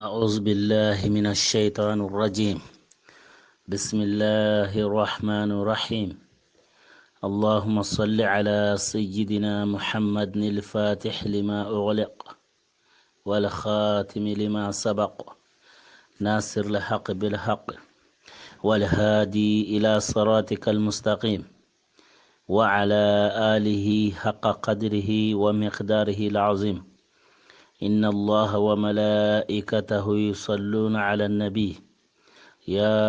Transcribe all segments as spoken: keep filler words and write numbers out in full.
أعوذ بالله من الشيطان الرجيم. بسم الله الرحمن الرحيم. اللهم صل على سيدنا محمد الفاتح لما أغلق والخاتم لما سبق ناصر الحق بالحق والهادي إلى صراطك المستقيم وعلى آله حق قدره ومقداره العظيم. إن الله وملائكته يصلون على النبي، يا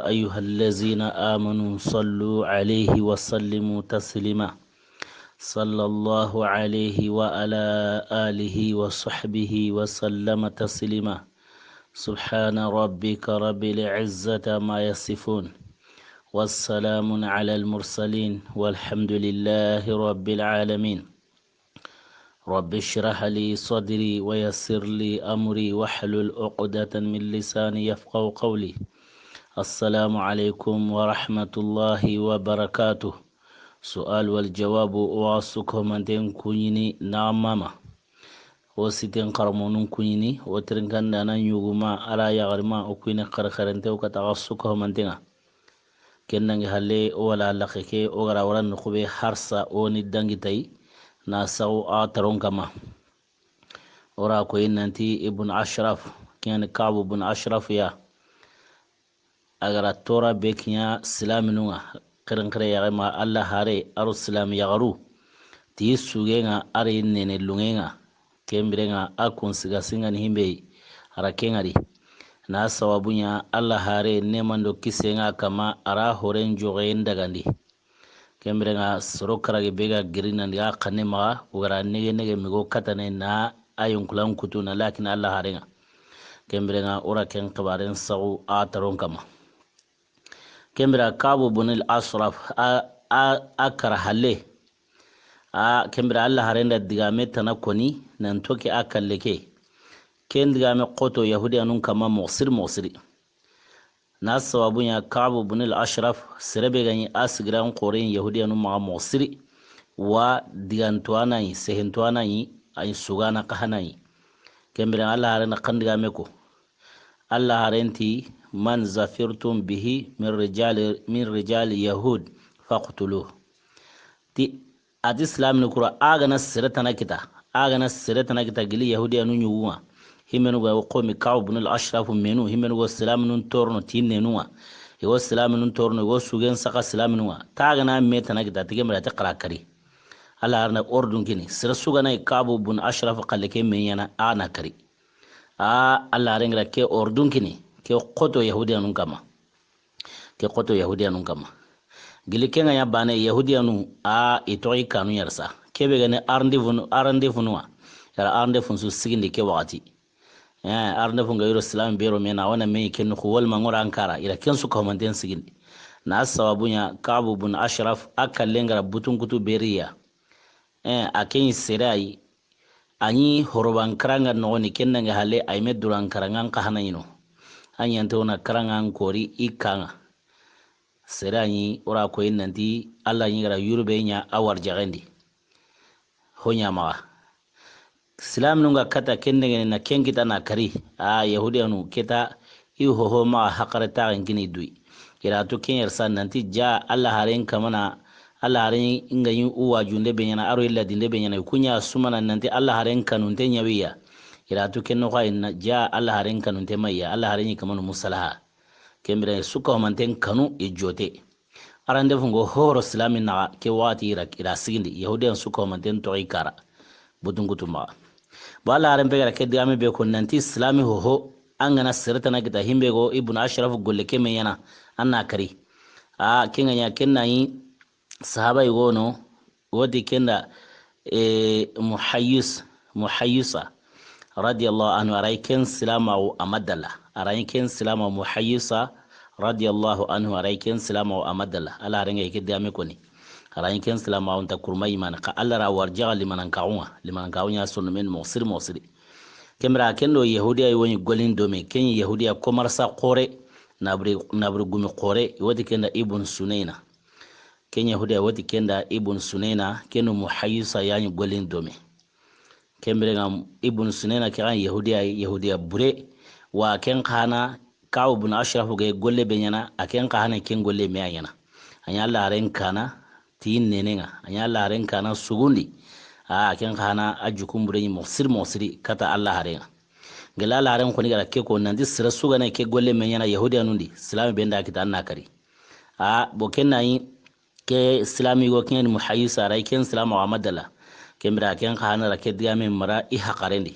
أيها الذين آمنوا صلوا عليه وسلموا تسليما. صلى الله عليه وعلى آله وصحبه وسلم تسليما. سبحان ربك رب العزة عما يصفون، والسلام على المرسلين، والحمد لله رب العالمين. رب اشرح لي صدري ويسر لي أمري واحلل عقدة من لساني يفقهوا قولي. السلام عليكم ورحمة الله وبركاته. سؤال والجواب. Wa su komanten kuɲini na mama. Wo siten xaramonun kuɲini, wo tirinkanda na ɲuguma, a ra yaxarima, o kuɲini xarxarante, o kata xa su komanten ŋa. Ken dangi halle, o wala laxe ke, o gara wara noxu be harsa, o ni dangi tay, na saxu a taron kama. O ra koyi nanti Ibn Ashraf, ken ni Kabu bun Ashraf ya. A gara tora be kiɲa silaminun ŋa, xerenxere yaxarima, Alla hare, a ro silami yaxaru. Ti sugen ŋa, a ri nene lungen ŋa. Ken biren ŋa, a kun siga singa ni himbe, a ra ken ŋari. Na sababu ɲa, Alla hare, nemando kisen ŋa kama, a ra horen joxen dagandi. Ken biren ŋa soro karagi be ga giri nan diga xanne maxa, o gara nege nege migo katane na a yonkulan kutu na lakin Alla haren ŋa. Ken biren ŋa o ra ken xibaren saxu a taron kama. Ken bira Kabu bunil Ashraf a, a, a kara halle. A ken bira Alla haren da digame tana koni nan toki a kalle ke. Ken digame xoto Yahudiyanun kama moxo siri moxo siri. Na sababu ɲa Kabu bunil Ashraf, sere be ga ɲi a sigiran xoren Yahudiyanu maxa moxo siri, wa diganto a na ɲi, sehento a na ɲi, a ɲi sugana xa na ɲi. Ken biren Alla haren da xan digame ko. Alla haren ti, "Man zafirtum bihi min rijali, min rijali Yahud, faqtuluh." Ti, a ti silamini kura, a ga na sere tana kita, a ga na sere tana kita gili Yahudiyanu ɲugun ŋa. Himenu ga wo xomi Kabu bunil Ashraf menu, himenu go silaminun torono ti nenun ŋa. I go silaminun torono, i go sugen saxa silaminun ŋa. Ta ga na me tana kita, ti ken bira ti xara kari. Alla haren da ordun kini, sere sugana Kabu bun Ashraf xalle ke me ɲana, a na kari. A, Alla haren gira ke ordun kini, ke xoto Yahudiyanun kama. Ke xoto Yahudiyanun kama. Gili ken ŋa ɲa bane Yahudiyanu, a i toxi kanu ɲarsa. Ke be ga ne arndefunu, arndefunu wa. Yara arndefun su sigindi ke waxati. Eh, arndefun ga yiro silam bero mena, wana me ken xu wal mangora ankara, ira ken su ko manten sigindi. Na sababu ɲa Kabu bun Ashraf a kallen gara butun kutu beriya. Eh, a ken sere ay, a ɲi horoban karanga noxoni, ken dangi halle, a yi me duran karangan xa hana ɲino. A ɲante wona karangan kori i kanga. Sere a ɲi, o ra koyi nanti, Alla ɲi gara yurube ɲa a warjaxendi. Ho ɲa maxa. Silaminun ga kata ken dengene na ken kita na kari. A Yahudiyanu keta i hoho maxa haqare taxen kini dui. I ra tu ken yersa nanti ja Alla haren kamana, Alla haren inga yin uwa junde be ɲana, aro illa dinde be ɲana, kunya sumana nanti Alla haren kanunte ɲawiya. I ra tu ken noxa inna ja Alla haren kanunte mayya, Alla haren yi kamanu musalaha. Ken bira suka manten kanu i jote. Arandefun go horo silamin naxa ke waxati i ra, i ra sigindi. Yahudiyan su ko manten toxi kara. Butun kutu maxa. Bo Alla haren be gara ke digame be ko nanti silami hoho an ga na sere tana kita himbe go Ibnu Ashraf golle ke me ɲana an na kari. A ken ga ɲa ken na yi sahaba yi gono. Woti kenda, e, Muhayyis, Muhayyisa, radiyallahu anhu, a ra yi ken silamaxu a ma dalla. A ra yi ken silamaxu Muhayyisa, radiyallahu anhu, a ra yi ken silamaxu a ma dalla. Alla haren ga yi ke digame koni. A ra yi ken silamaxu nta kurma yimana. Xa Alla ra warjaxa limanankaxun ŋa. Limanankaxun ɲa sonno men moxo siri moxo siri. Ken bira ken do Yahudiya yi wo ɲi golin dome. Ken Yahudiya komarsa xore, nabri, nabri gumi xore, woti kenda Ibn Sunayna. Ken Yahudiya woti kenda Ibn Sunayna, kenu Muhayyisa ya ɲi golin dome. Ken bire ŋa Ibn Sunayna ke ga Yahudiya, Yahudiya bure, Wa ken xa na Ka'b bin Ashraf ga golle be ɲaana, a ken xa na ken golle me a ɲaana. A ɲa Alla haaren kaana ti nene ŋa, a ɲa Alla haaren kaana sugundi. A ken xa na a jukunbure ɲi moxo siri moxo siri kata Alla haaren ŋa. Gela Alla haaren xoni ga ra ke ko nanti sere su ga na ke golle me ɲaana Yahudiyanun di, silaame be nda kita a na kari. A bo ken na ɲi ke silaame yugo ken ni Muhayyisa ra, ken silaame wa ma dalla. Ken bire ken xa na ra ke digaame mara i haxaren di.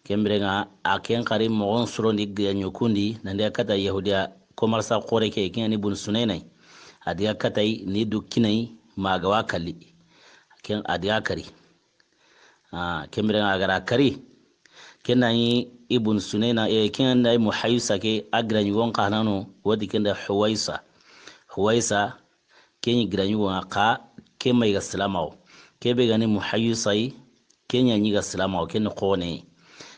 Ken bire ŋa a ken xari moxon surondi ga ɲokundi, nan diga kata Yahudiya komarsa xoore ke, ken ni Bun Sunayna. A diga kata i ni du kini a yi ma ga wa kalli. Ken a diga kari. Ah, ken bire ŋa a ga ra kari. Ken na ɲi Ibun Sunayna, eh, ken na ɲi Muhayyisa ke, a gira ɲugon xa na no, wati ken da Huwaysa. Huwaysa, ken ɲi gira ɲugon ŋa xa, ken ma i ga silaamaxu. Ke be ga ni Muhayyisa yi, ken ɲa ɲi ga silaamaxu, ken ni xoone.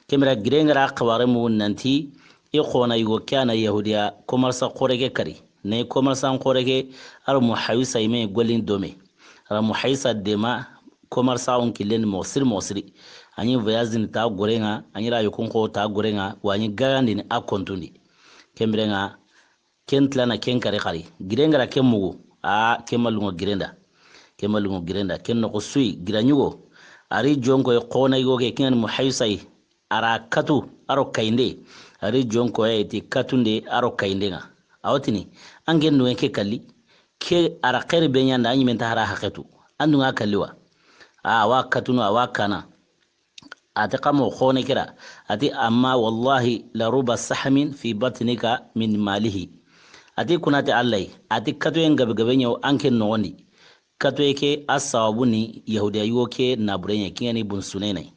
Ken bire gire ŋa ra xabaare mu nanti, i xoona yugo ke a na Yahudiya komarsa xoore ke kari. Ne komarsa xoore ke, a ro Muhayyisa yi me gollin do me. A ra Muhayyisa dema, komarsa on killen moxo siri moxo siri. A ɲi voyage ni ta gore ŋa, a ɲi ra yukun xo ta gore ŋa, wa a ɲi gagandini a kontundi. Ken bire ŋa, ken tilana ken kari xari. Gire ŋa ra ken mugu, a ken ma lunŋo gire nda. Ken ma lunŋo gire nda. Ken noxo su yi, gira ɲugo. A ri jonko yi xoona yugo ke, ken ni Muhayyisa yi. A ra katu, a ro kayinde. A ri jonko yi ti katunde, a ro kayinde ŋa. A wa tini, an ken dunŋe ke kalli. Ke a ra xeeri be ɲa nda, a ɲi me nta hara haqetu. An dunŋa kalli wa. A wa katunu, a wa kaana. A ti xa moxo xoone ke ra. A ti, amma wallahi la ruba sahmin fi batnika min malihi. A ti kuna ti Alla yi. A ti katuyen gabe gabe ɲa wo an ken noxon di. Katuye ke a sababu ni Yahudiya yugo ke naabure ɲa, ken ŋa ni Bun Sunayna yi.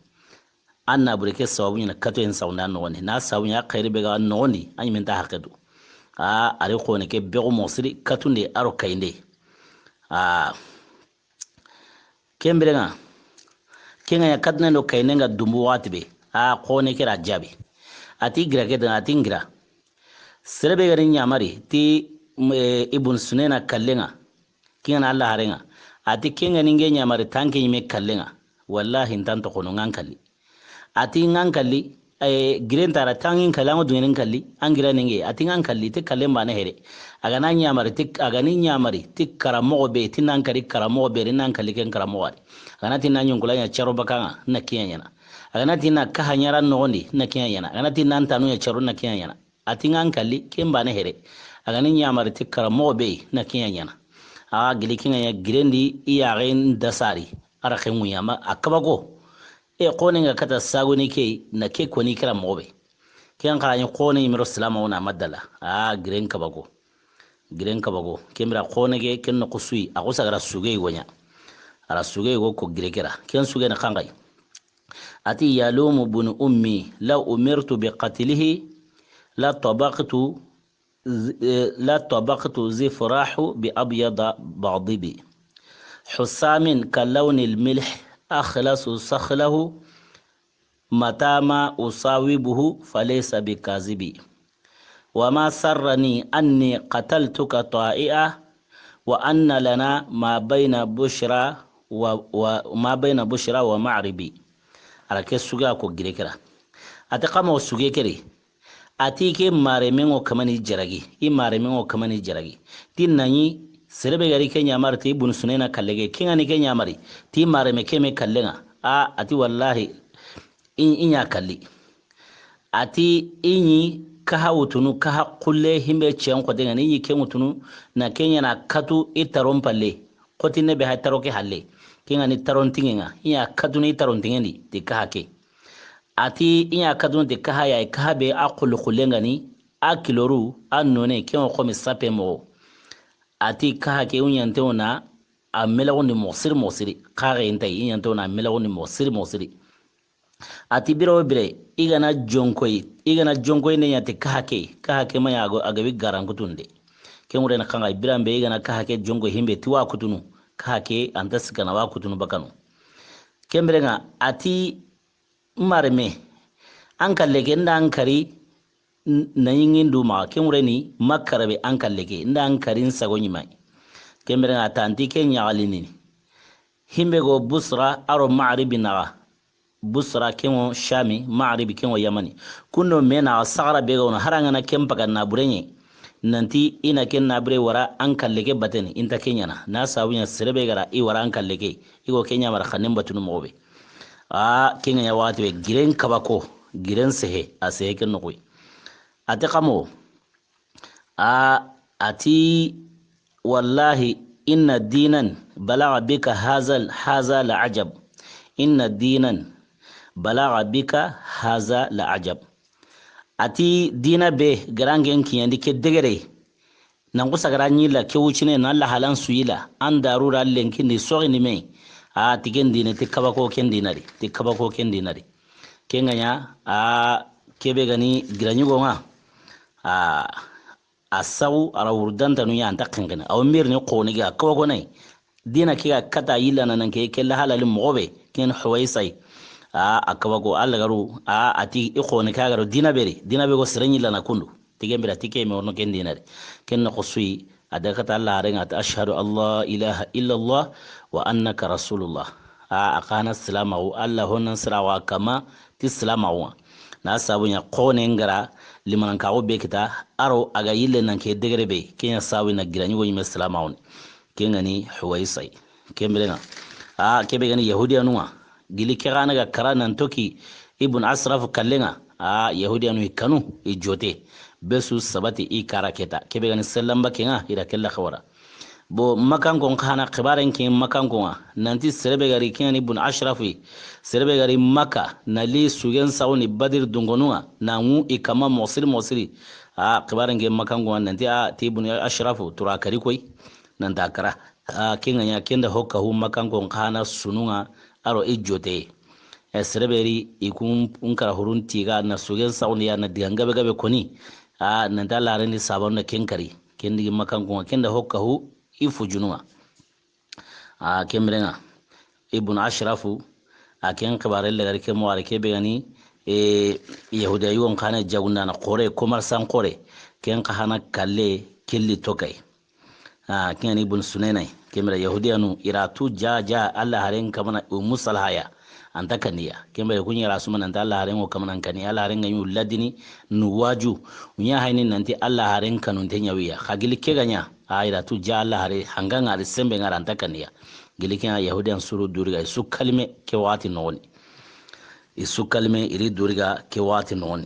An naabure ke sababu ɲa na katuyen sawunda noxon di. Na sababu ɲa xeeri be ga noxon di, a ɲi me nta haqetu. A, a ri xoone ke bexu moxo siri, katunde, a ro kayinde. A, ken bire ŋa, ken ŋa ɲa katane do kayinde ŋa dumbu waxati be, a xoone ke ra jaabi. A ti gira ke da, a ti ŋira. Sere be ga ni ɲamari ti, mm, eh, Ibun Sunayna kallen ŋa, ken ŋa na Alla haaren ŋa. A ti ken ga ni ŋe ɲamari tanke ɲi me kallen ŋa. Wallahi nta n toxono ŋa n kalli. A ti ŋa n kalli, eh, giren tara tangi n kalli, an ŋa dungeni n kalli, an gira ni ŋe. A ti ŋa n kalli, ti kallen baane here. A ga na ɲamari, ti, a ga ni ɲamari, ti karamoxo be, ti nan kari karamoxo be, ri nan kalli ken karamoxo a ri. A ga na ti na ɲunkula ɲa caro baka ŋa, na kiɲa ɲaana. A ga na ti na kaha ɲa ra noxon di, na kiɲa ɲaana. A ga na ti na n tanu ɲa caro, na kiɲa ɲaana. A ti ŋa n kalli, ken baane here. A ga ni ɲamari ti karamoxo be, na kiɲa ɲaana. A gili ken ŋa ɲa giren di, i yaaxen da sari, a ra xenŋu ɲa ma, a kabako. E, xoone ŋa kata sagoni ke, na ke koni karamoxo be. Ken xa ra ɲi xoone ɲi me ro silaamaxu na ma dalla. A giren kabako. Giren kabako. Ken bire xoone ke, ken noxo su yi, a xo saga ra suge yugo ɲa. A ra suge yugo ko gire ke ra. Ken suge ni xanxayi. A ti, yalumu bunu ummi, law umirtu bi qatlihi, la tabaqtu, eh, la tabaqtu zifrahu bi abyada badibi. Husamin ka lawnil milh, akhlasu sakhlahu, mata ma usawibuhu, falaysa bi kazibi. Wa ma sarrani anni qataltuka ta'i'a, wa anna lana ma bayna bushra wa, wa ma bayna bushra wa ma'ribi. A ra ke suge a ko gire ke ra. A ti xa moxo suge ke ri. A ti ke maarenme ŋo kamani jaragi. I maarenme ŋo kamani jaragi. Ti na ɲi sere be ga ri ke ɲamari ti Bun Sunayna kalle ke. Ken ŋa ni ke ɲamari ti maarenme ke me kallen ŋa. A, a ti wallahi, i, i ɲa kalli. A ti i ɲi kaha wutunu, kaha xulle himbe cen xote ŋa ni, i ɲi ken wutunu, na ken ɲa na katu i taron palle. Xotine be hay taro ke halle. Ken ŋa ni taron tiŋe ŋa. I ɲa katunu i taron tiŋen di, ti kaha ke. A ti i ɲa katunu ti kaha ya, kaha be a xullu xulle ŋa ni, a kiloru, a none, ken ŋa xomi sape moxo. A ti kaha ke, i ɲante wo na a melaxundi moxo siri moxo siri. Kaha ke nta yi, i ɲante wo na a melaxundi moxo siri moxo siri. A ti bire wo bire, i ga na jonkoyi, i ga na jonkoyi ne ɲa ti kaha ke, kaha ke ma ɲa a go, a ga wi garankutunde. Ken ŋure na xanxayi biranbe, i ga na kaha ke jonkoyi himbe ti wa kutunu, kaha ke a nta sikana wa kutunu bakanu. Ken bire ŋa, a ti maarenme, an kalle ke, nda an kari, n-, na ɲiŋin du maxa, ken ŋure ni, ma karabe an kalle ke, nda an kari n sago ɲi ma yi. Ken bire ŋa, a tanti ke ɲaxalini. Himbe go Busra, a ro Ma'ribi naxa. Busra ken ŋo Shami, Ma'rib ken ŋo Yamani. Kundo me na saxara be ga wono, hari an ga na ken paga na burenye. Nanti i na ken na bure wara an kalle ke bateni, i nta ken ɲaana. Na sabu ɲa sere be ga ra i wara an kalle ke. I go ken ɲa mara xannen batunu moxo be. A, ken ŋa ɲa waxati be, giren kabako, giren sehe, a sehe ken noxoy. A te xamo. A, a ti, wallahi, inna dinan balaga bika hazal, haza la ajab. Inna dinan balaga bika haza la ajab. A ti, dina be garangen kiɲandi ke degere. Nan ku sagara ɲi la ke wucine na la halan su yi la, an darura lenki ni soxi ni me. A ti ken dina, ti kabako ken dina di, ti kabako ken dina di. Ken ŋa ɲa, a, kebe gani giraɲugo ŋa. A, a sawu, a ra wurdantanu ya, an ta xenxene. Aw mir ni xoni ga, kawa gonai. Dina ke ga kata yilla na nan ke, ke la halali moxo be, ken Huwaisai. A, a kawa go, Alla garu, a, a ti, i xoni ka garu, dina beri, dina be go sere ɲi la na kundu. Ti ken bira, ti ke me wono ken dina de. Ken na xosui, a daga kata Alla haren ŋa, a ti, ashhadu an la ilaha illallah wa annaka rasulullah. A, a xana silamaxu, Alla honan sirawa kama, ti silamaxu ŋa. Na sabu ɲa xone ngara, limanankaxu be kita, aro a ga yille nan ke degere be, ken ɲa sabu na giraɲugo ɲime silamaxu ni. Ken ŋa ni Huwaisai. Ken bire ŋa. A, kebe gani Yahudiyanu ŋa. Gili ke xana ga kara nan toki Ibn Ashraf kalle ŋa. A, Yahudiyanu i kanu, i jote. Be su sabati i kara keta. Kebe gani sellamba ke ŋa, i ra kella xawara. Bo Makkankon xa na xibaren ke Makkankon ŋa. Nanti sere be gari ken ŋa ni Ibn Ashraf yi. Sere be gari Makka, na li sugen saxu ni Badir dungonu ŋa. Na ŋu i kama moxo siri moxo siri. A, xibaren ke Makkankon ŋa, nanti a, ti Ibn Ashraf, tura kari koy. Nan ta kara. A, ken ŋa ɲa, ken da hokka hu Makkankon xa na sunu ŋa, aro i jote. E, sere be ri, i kun, un kara hurun tiga, na sugen saxu ni ya, na digan gabe gabe koni. A, nan ta laren di sabanu na ken kari. Ken digi Makkankon ŋa, ken da hokka hu, i fujunu ŋa. A, ken bire ŋa. Ibn Ashrafu, a ken xibare le gari ke mo are ke be gani, e, Yahudiya yugon xa na jagundana xore, commerçant xore. Ken xa hana kalle, kelli tokay. A, ken ni Ibn Sunayna, ken bire Yahudiyanu, i ra tu ja, ja, Alla haren kamana, Ummu Salha ya. An ta kaniya. Ken bire kuɲi ra suma nan ta Alla haren ŋo kamana kaniya. Alla haren ŋa yu ladini, nu waju. Uɲa hayni nanti Alla haren kanun te ɲawiya. Xa gili ke ga ɲa. A, i ra tu ja Alla hare, hanga ŋa ri sembe ŋa ra an ta kaniya. Gili ke ŋa Yahudiyan suru duriga, i su kalime ke waxati noxoni. I su kalime i ri duriga ke waxati noxoni.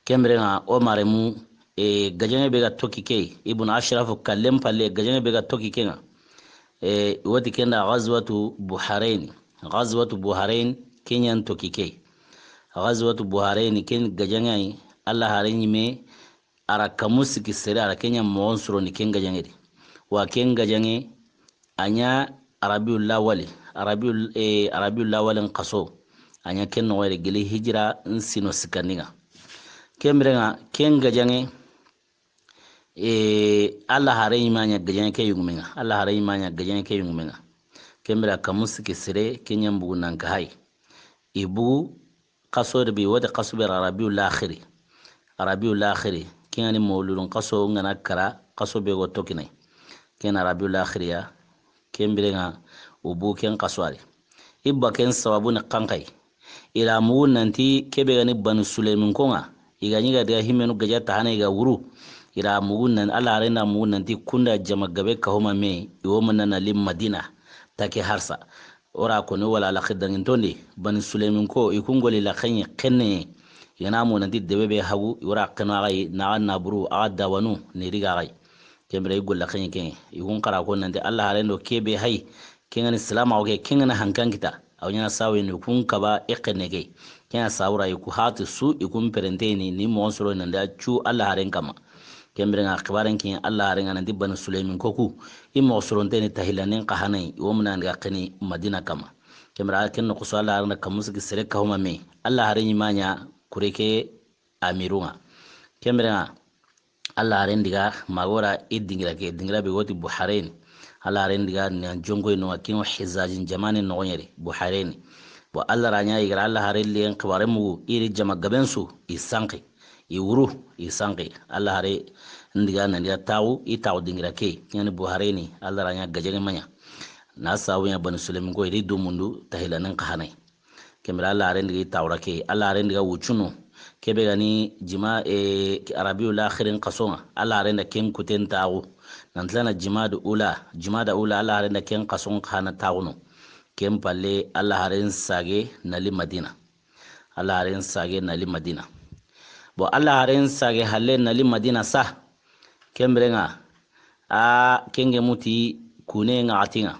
Ken bire ŋa o maremu, e, gajaŋe be ga toki ke, Ibn Ashraf kallen palle, gajaŋe be ga toki ke ŋa. E, wati ken da Ghazwatu Buharain. Ghazwatu Buharain, ken ɲan toki ke. Ghazwatu Buharain, ken gajaŋe yi, Alla hare ɲime, a ra kamu siki sere, a ra ken ɲa moxon suro ni ken gajaŋe di. Wa ken gajaŋe, a ɲa Arabiul Awwali, Arabiul, e, Arabiul Awwalin xaso, a ɲa ken noxo yere gili hijira n sino sikandi ŋa. Ken bire ŋa, ken gajaŋe, e, Alla hare ɲime a ɲa gajaŋe ke yungume ŋa, Alla hare ɲime a ɲa gajaŋe ke yungume ŋa. Ken bire a kamu siki sere, ken ɲa mbugu nan ka hay. I bugu xaso de bi, wati xaso be ra Rabiul Akhiri. Rabiul Akhiri, ken ŋa ni mawludun xaso ŋa na kara, xaso be go tokinay. Ken Rabiul Akhiri ya, ken bire ŋa, o bu ken xaso ari. I ba ken sababu ni xanxay. I ra mugu nanti ke be ga ni Banu Suleymin ko ŋa. I ga ɲi ga diga himenu gaja ta hana i ga wuru. I ra mugu nan, Alla haren da mugu nanti kunda jama gabe ka homa me, i wo manana li Madina, take harsa. O ra koni wala laxi dangintondi, Bani Suleymin ko, i kun goli laxeɲi xenne, i ga na mo nanti debe be hagu, i wara xeno axa yi, naxa naburu, axa dawanu, ni riga axa yi. Ken bire i goli laxeɲi ken, i kun xara ko nanti Alla haren do ke be hay, ken ŋa ni silamaxu ke, ken ŋa na hankan kita. Aw ɲana sawe ni kun kaba i xenne ke. Ken ŋa sawura i ku hati su, i kun perente ni, ni moxon soro nandi a cu Alla haren kama. Ken bire ŋa xibaren kin Alla haren ŋa nanti Bani Suleymin ko ku. I moxo soronte ni tahilanen xa hana yi, i wo muna ni ga xeni Madina kama. Ken bire ken noxo su Alla haren da kamu siki sere ka homa me. Alla haren ɲime a ɲa kure ke amirun ŋa. Ken bire ŋa Alla haren diga magora i dingira ke, dingira be woti Buharain. Alla haren diga na jonko ino ken Hijazin jamaane noxo ɲeri Buharain. Bo Alla ra ɲa i ga ra Alla haren liyen xibare mugu i ri jama gaben su i sanki. I wuru, i sanki. Alla hare ndiga na ndiga taxu, i taxu dingira ke. Ken ŋa ni Buharain, Alla ra ɲa gajaŋe ma ɲa. Na sabu ɲa Bani Suleymin ko i ri du mundu tahilanen xa hana yi. Ken bire Alla haaren diga i taaxura ke, Alla haaren diga wuccunu. Ke be ga ni jima, e, Rabiul Axirin xason ŋa, Alla haaren da ken kuten taaxu. Nan tila na Jimada Ula, Jimada Ula, Alla haaren da ken xason xa na taaxunu. Ken palle, Alla haaren saage na li Madina. Alla haaren saage na li Madina. Bon, Alla haaren saage halle na li Madina sa. Ken bire ŋa, a, ken ge muti kune ŋa xati ŋa.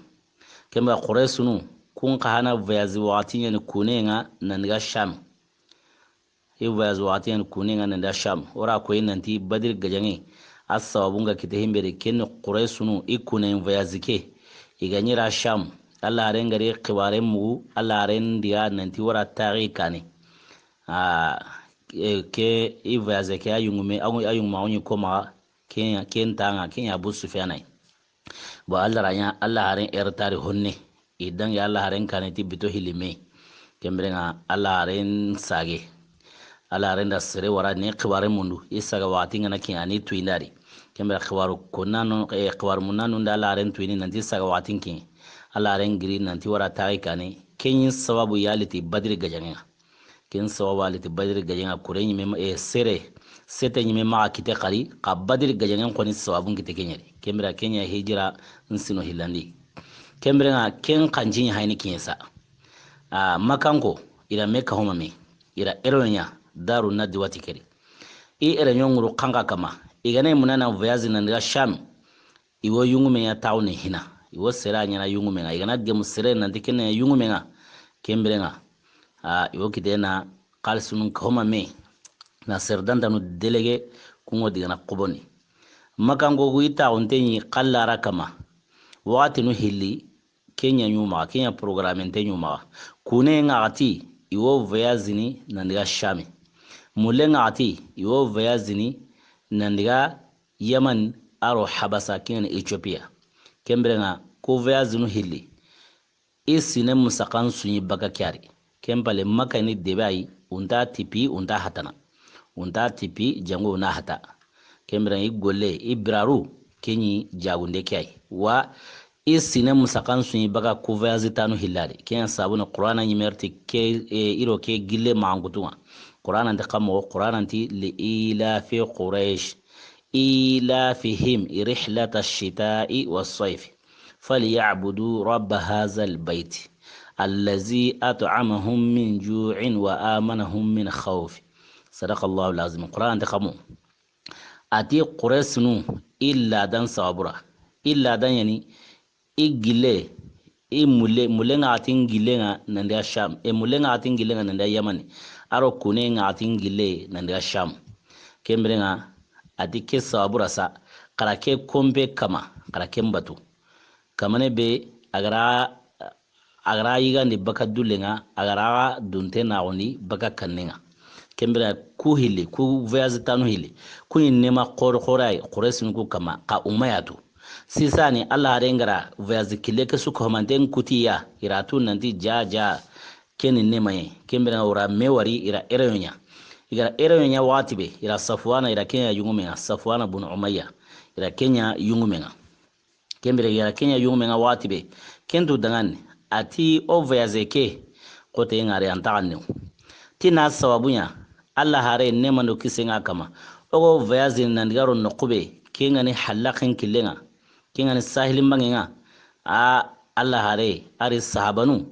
Ken bire Quraysinu, kun xa na voyage waxati ɲa ni kune ŋa nan diga Sham. I voyage waxati ɲa ni kune ŋa nan diga Sham. O ra ko i nanti Badri gajaŋe, a sababu ŋa kite himberi ken ni Quraysinu, i kune voyage ke. I ga ɲi ra Sham. Alla haaren ga ri xibaare mugu, Alla haaren diga nanti wara taxi kane. A, e, ke, i voyage ke, a yungume, a yungume, a yungume, a yungume ko ma, ke, ken ta ŋa, ke ɲa Abu Sufyana yi. Bon, Alla ra ɲa, Alla haaren retard honne. I dangi Alla haaren kane ti bito hilime. Ken bire ŋa Alla haaren saage. Alla haaren da sere wara ni xibaare mundu. I saage waxati ŋa na ke a ni tuyindari. Ken bire xibaaru konnanu, e, xibaaru munnanu da Alla haaren tuyini nanti saage waxati ke. Alla haaren giri nanti wara taxi kane. Ken ɲi sababu ya li ti Badri gajaŋe ŋa. Ken sababu ya li ti Badri gajaŋe ŋa kure ɲime, e, sere, sete ɲime maxa kite xari, xa Badri gajaŋen xo ni sababun kite ke ɲa di. Ken bire ke ɲa hijira n sino hillandi. Ken bire ŋa ken xanci ɲa hayini ke ɲa sa. A, Makanko, i ra me ka homa me, i ra ero ɲa, Daaru Nadwa ti ke di. I ero ɲa ŋuru xanxa kama, i ga na i muna na voyage nan diga Sham. I wo yungume ɲa taaxu ni hina. I wo sere ɲaana yungume ŋa. I ga na gemu sere nanti ken ɲa yungume ŋa. Ken bire ŋa. A, i wo kite na xaalisunu ka homa me. Na sere dantanu délégué kun ŋo diga na xoboni. Makanko ku i taaxunte ɲi xalla ra kama. Waxatinu hilli, ke ɲa ɲu maxa, ke ɲa programme nte ɲu maxa. Kune ŋa xati, i wo voyage ni nan diga Shami. Mulle ŋa xati, i wo voyage ni nan diga Yaman, a ro Habasa, ke ŋa ni Ethiopia. Ken bire ŋa, ku voyage nu hilli. I sine musaxan su ɲi baka ke ya di. Ken palle Maka ni debe a yi, u nta tipi, u nta hatana. U nta tipi, jango u na hata. Ken bire ŋa i golle, i biraru, ke ɲi jagunde ke ya yi. Wa i sine musaxan su ɲi baka ku voyage tanu hilli ya di. Ke ɲa sabu na Qur'ana ɲi me ri ti ke, e, i ro ke gille maxankutu ŋa. Qur'ana nti xa moxo, Qur'ana nti li ilafi Quraysh. إيلافهم رحلة الشتاء والصيف فليعبدوا رب هذا البيت الذي أطعمهم من جوع وآمنهم من خوف. صدق الله العظيم. Qur'ana nti xa moxo. A ti Quraysinu i ladan sababu ra. I ladan ya ni i gille, i mulle, mulle ŋa xati n gille ŋa nan diga Sham. E mulle ŋa xati n gille ŋa nan diga Yamani. A ro kune ŋa xati n gille nan diga Sham. Ken bire ŋa, a ti ke sababu ra sa, xa ra ke konpe kama, xa ra ke n batu. Kamane be, a ga ra, a ga ra yigandi baka dulle ŋa, a ga ra dunte naxundi baka kanne ŋa. Ken bire ku hilli, ku voyage tanu hilli. Ku ɲi nema xoro xoro ya yi, Quraysinu ku kama, xa u ma ya tu. Sisani, Alla haren ga ra voyage kille ke su ko manten kutiya, i ra tu nanti ja, ja, ke ni nema ye. Ken bire ŋa u ra me wari, i ra ereyo ɲa. I ga ra ereyo ɲa waxati be, i ra Safwana, i ra ke ɲa yungume ŋa, Safwana bun Umayya, i ra ke ɲa yungume ŋa. Ken bire i ra ke ɲa yungume ŋa waxati be. Ken tu dangani, a ti o voyage ke, xote ŋa re an taxanne. Ti na sababu ɲa, Alla hare nemando kise ŋa kama. O go voyage nan diga ro noqu be, ke ŋa ni halaxen kille ŋa, ke ŋa ni sahili mbange ŋa. A Alla hare, a ri sahabanu,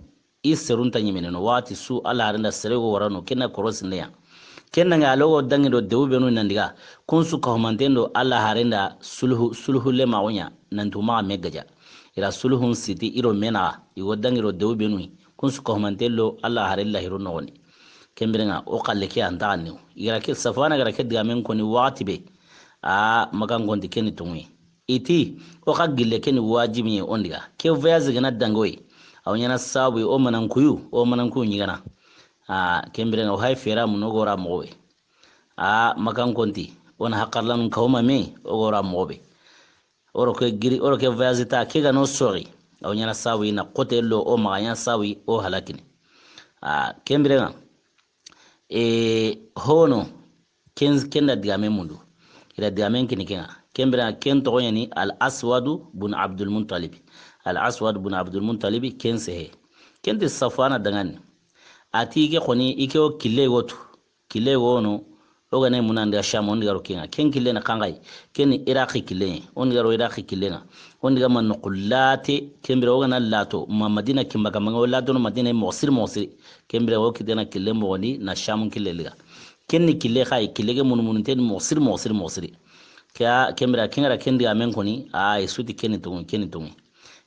i serun ta ɲimene no, waxati su Alla haren da sere go warano, ken na korosinde ya. Ken na ŋa a lo go dangi do dewu benu nan diga, kun su ka humanten do Alla haren da sulhu, sulhu le maxu ɲa, nan tu maxa me gaja. I ra sulhun siti i ro me naxa, i go dangi do dewu benu, kun su ka humanten lo Alla haren lahiru noxoni. Ken bire ŋa, o xalle ke an taxanne. I ga ra ke, Safwana ga ra ke digamen koni waxati be. A, Makan konti ke ni tonŋu yi. I ti, o xa gille ke ni wajibi ɲe o n diga. Ke voyage ga na dangi o yi. A wa ɲaana sabu yi, o manankuyu, o manankuyu ɲigana. A, ken bire ŋa, o hay fera mun o go ra moxo be. A, Makan konti, o na haqarlanun kawma me, o go ra moxo be. O ro ke giri, o ro ke voyage ta, ke ga no soxi. A wa ɲaana sabu yi na xote lo o maxa ɲa sabu yi o halakini. A, ken bire ŋa. E, hono, ken, ken da digamen mundu. I da digamen kini ke ŋa. Ken bire ŋa ken toxo ɲa ni Al Aswadu bun Abdul Muttalib. Al Aswad bun Abdul Muttalib ken sehe. Ken ti Safwana dangani. A ti i ke xoni, i ke o kille go tu. Kille go no, o ga na i munandi ga Sham, o ndi ga ro ke ŋa. Ken kille ni xanxayi, ken ni Iraqi kille ŋa. O ndi ga ro Iraqi kille ŋa. O ndi ga ma noxu late, ken bire o ga na lato, ma Madina kimba kama ŋa, o lato no Madina moxo siri moxo siri. Ken bire o kitena kille moxo ni na Sham kille liga. Ken ni kille xayi, kille ke munu munu ten moxo siri moxo siri moxo siri. Ke a, ken bire ken ga ra ken digamen koni, a, i su ti ken ni tonŋu, ken ni tonŋu.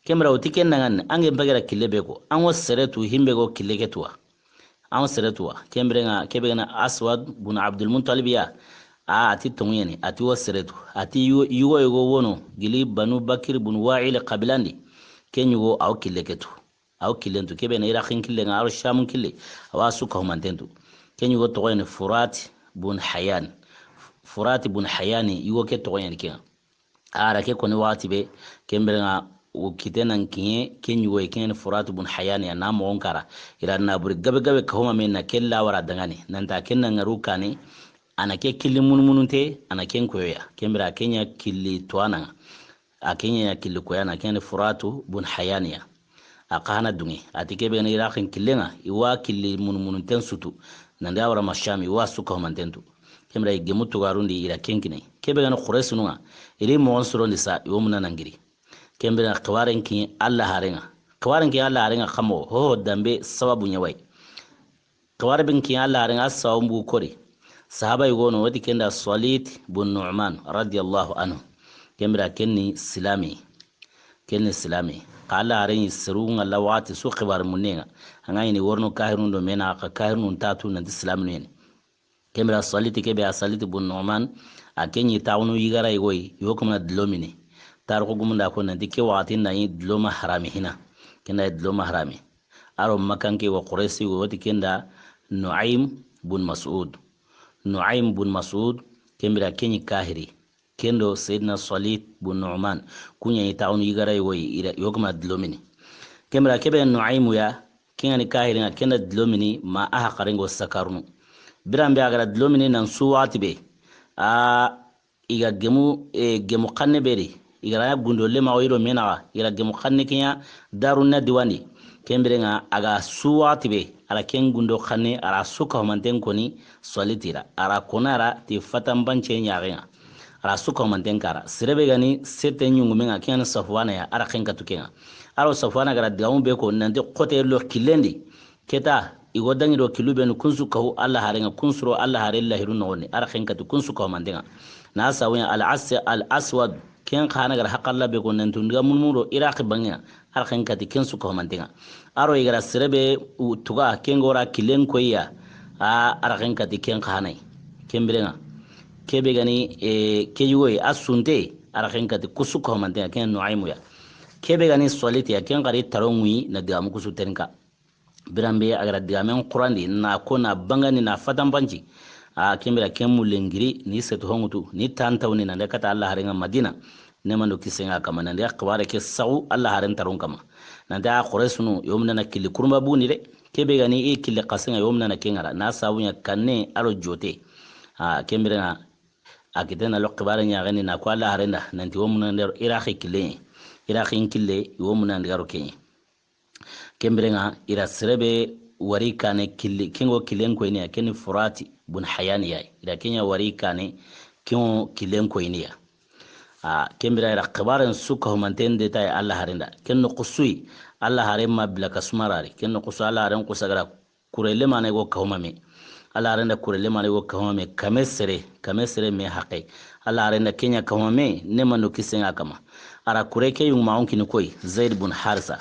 Ken bire o ti ken na ŋa ni, an ke n pagara kille be ko, an ŋo sere tu, himbe go kille ke tuwa. An sere tuwa. Ken bire ŋa, ke be ga na Aswad bun Abdul Muttalib ya. A, a ti tonŋu ya ni, a ti wo sere tu. A ti yugo, yugo yogo wono, gili Banu Bakir bun Wa'il qabilan di. Ken yugo a wo kille ke tu. A wo killen tu. Ke be na Iraqin kille ŋa, a ro Shamun kille. A wa su ka humanten tu. Ken yugo toxo ya ni Furat bun Hayyan. Furat bun Hayyan, yugo ke toxo ya ni ke ŋa. A ra ke koni waxati be, ken bire ŋa, o kite nan kiɲe, ken yugo yi, ken ni Furat bun Hayyan ya, na moxon kara. I ra na buri gabe gabe ka huma me na ke la wara dangani. Nan ta ken na ŋaru kane, a na ke killi munu mununte, a na ken koyo ya. Ken bire a ken ya killi tuwana ŋa. A ken ya killi koya na, ken ni Furatu bun Hayyan ya. A xa hana dunŋe. A ti ke be ga na Iraqin kille ŋa, i wa killi munu mununten su tu. Nan di a wara ma Sham, i wa su ka humanten tu. Ken bire i gemu tugarundi i ra ken kine. Ke be ga na Qurayshinu ŋa, i ri moxon sorondi sa, i wo muna nan giri. Ken bire xibaaren ki Alla haren ŋa. Xibaaren ki Alla haren ŋa xa moxo, ho ho dambe sababu ɲa wa yi. Xibaare be n ki Alla haren ŋa, a sababu kori. Sahaba yogo no, o ti ken da Salit bun Nu'man, radiyallahu anhu. Ken bire ken ni silami. Ken ni silami. Xa Alla haren ɲi seru ŋa la waxati su xibaare munne ŋa. A ŋa ɲi ni worno kahirun do me na xa kahirun ta tu nan ti silaminu ya ni. Ken bire Salit ke be a Salit bun Nu'man, a ken ɲi taxunu yigara yogo yi, yo kuma na dilo mini. Tarixu gumun da ko nan ti ke waxati na ɲi dilo ma harami hina. Ken da dilo ma harami. A ro Makkan ke wa Quraysi wo ti ken da Nu'aym bun Mas'ud. Nu'aym bun Mas'ud, ken bire ken ɲi kahiri. Ken do Sayyidina Salit bun Nu'man, ku ɲa ɲi taxunu yigara yogo yi, i ra, yo kuma dilo mini. Ken bire ke be Nu'aymu ya, ken ŋa ni kahiri ŋa, ken da dilo mini, ma a haqaren ŋo sakarunu. Biran be a ga ra dilo mini nan su waxati be. A, i ga gemu, e, gemu xanne be ri. I ga ra gundo le ma o yiro me na ga. I ga ra gemu xanne ke ɲa, daru na diwandi. Ken bire ŋa a ga su waxati be. A ra ken gundo xanne, a ra su ka humanten koni, Salit i ra. A ra kona ra ti fatanpance ɲaxen ŋa. A ra su ka humanten kara. Sere be ga ni sete ɲungumen ŋa, ken ŋa ni Safwana ya, a ra ken katu ken ŋa. A ro Safwana ga ra digamu be ko, nan ti xote lo killen di. Ke ta, i go dangi do killu be ni kun su ka hu Alla haren ŋa, kun su ro Alla haren lahiru noxon di, a ra ken katu kun su ka humanten ŋa. Na sabu ɲa al as-, al aswad, ken xa na ga ra haqalla be ko nan ti o ndi ga munu munu ro Iraqi banŋe ŋa, a ra ken kati ken su ka humanten ŋa. A ro i ga ra sere be u tuga, ken ŋa o ra killen koyi ya, a, a ra ken kati ken xa na yi. Ken bire ŋa. Ke be ga ni, e, ke yugo yi, a sunte, a ra ken kati ku su ka humanten ŋa, ken Nu'aymu ya. Ke be ga ni Salit ya, ken xa ri taron ŋuyi na digamu ku su terinka. Biran be a ga ra digamen xurandi, na ko na bangandi na fatanpanci. A, ken bire ken mulle n giri, ni setu honŋutu, ni tantawni nan de kata Alla haren ŋa Madina. Neema do kisen ŋa a kanma, nan de xibaare ke saxu Alla haren taron kanma. Nan de a Qurayshinu, yo mundana killi kurumba buguni de. Ke be ga ni i killi xasen ŋa, yo mundana ken ŋa ra. Na sabu ɲa kanne a ro jote. A, ken bire ŋa, a kite na lo xibaare ɲaxeni na ko Alla haren da, nan ti wo mundana Iraqi kille. Iraqi kille, wo mundana ndi ga ro ken ɲa. Ken bire ŋa, i ra sere be wari kane killi, ken ŋo killen koyini ya, ken ni Furati bun Hayani ya. I ra ken ɲa wari kane, ken ŋo killen koyini ya. A, ken bire i ra xibaaren su ka humanten de ta yi Alla haren da. Ken noxu su yi, Alla haren ma bila ka suma ra ri. Ken noxu su Alla haren xusa ga ra kure lemane go ka huma me. Alla haren da kure lemane go ka huma me, kame sere, kame sere me haqe. Alla haren da ken ɲa ka huma me, neema do kisen ŋa a kanma. A ra kure ke yungumaxun kini koyi, Zaid bun Harisa.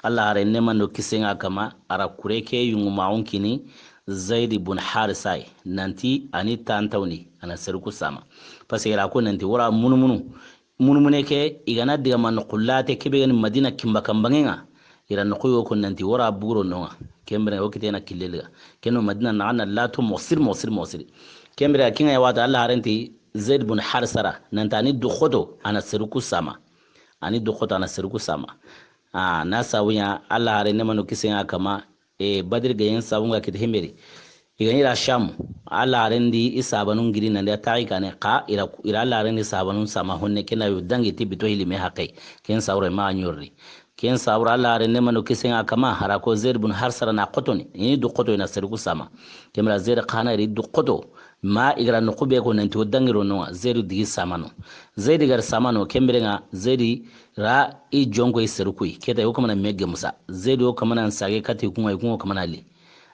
Alla haren neema do kisen ŋa a kanma, a ra kure ke yungumaxun kini Zaid bun Harisa yi. Nan ti a ni tantawni, a na seru ku sama. Parce que i ra ko nan ti wora munu munu. Munu mune ke, i ga na digaama noxu late ke be ga ni Madina kimba kanbanŋe ŋa. I ra noxu yo ko nan ti wora buguro no ŋa. Ken bire ŋa, wo kite na kille liga. Ken no Madina na, a na lato moxo siri, moxo siri, moxo siri. Ken bire ken ŋa ya wata Alla haren ti Zaid bun Harisa ra. Nan ti a ni du xoto, a na seru ku sama. A ni du xoto, a na seru ku sama. A, na sabu ɲa Alla haren neema do kisen ŋa a kanma, e, Badri gaɲen sabu ŋa kite himbe ri. I ga ni ra Sham, Alla haren di i sahabanun giri nan de a taxi kane, xa i ra, i ra Alla haren di sahabanun sama honne, ken na yo dangi ti bito hili me haqe, ken sawre ma ɲorri. Ken sabura Alla haaren neema do kisiye ŋa a kanma, a ra ko Zaid bun Harisa ra na xotoni, i ni du xoto i na seru ku sama. Ken bire Zaid xa na ri du xoto, ma i ga ra noqu be ko nanti o dangi ro no ŋa, Zaid digi sama no. Zaid ga ri sama no, ken bire ŋa Zaid ra i jonko i seru ku yi. Ke ta yo kamana me gemu sa. Zaid o kamana n sage kati ku ŋa, i ku ŋa kamana li.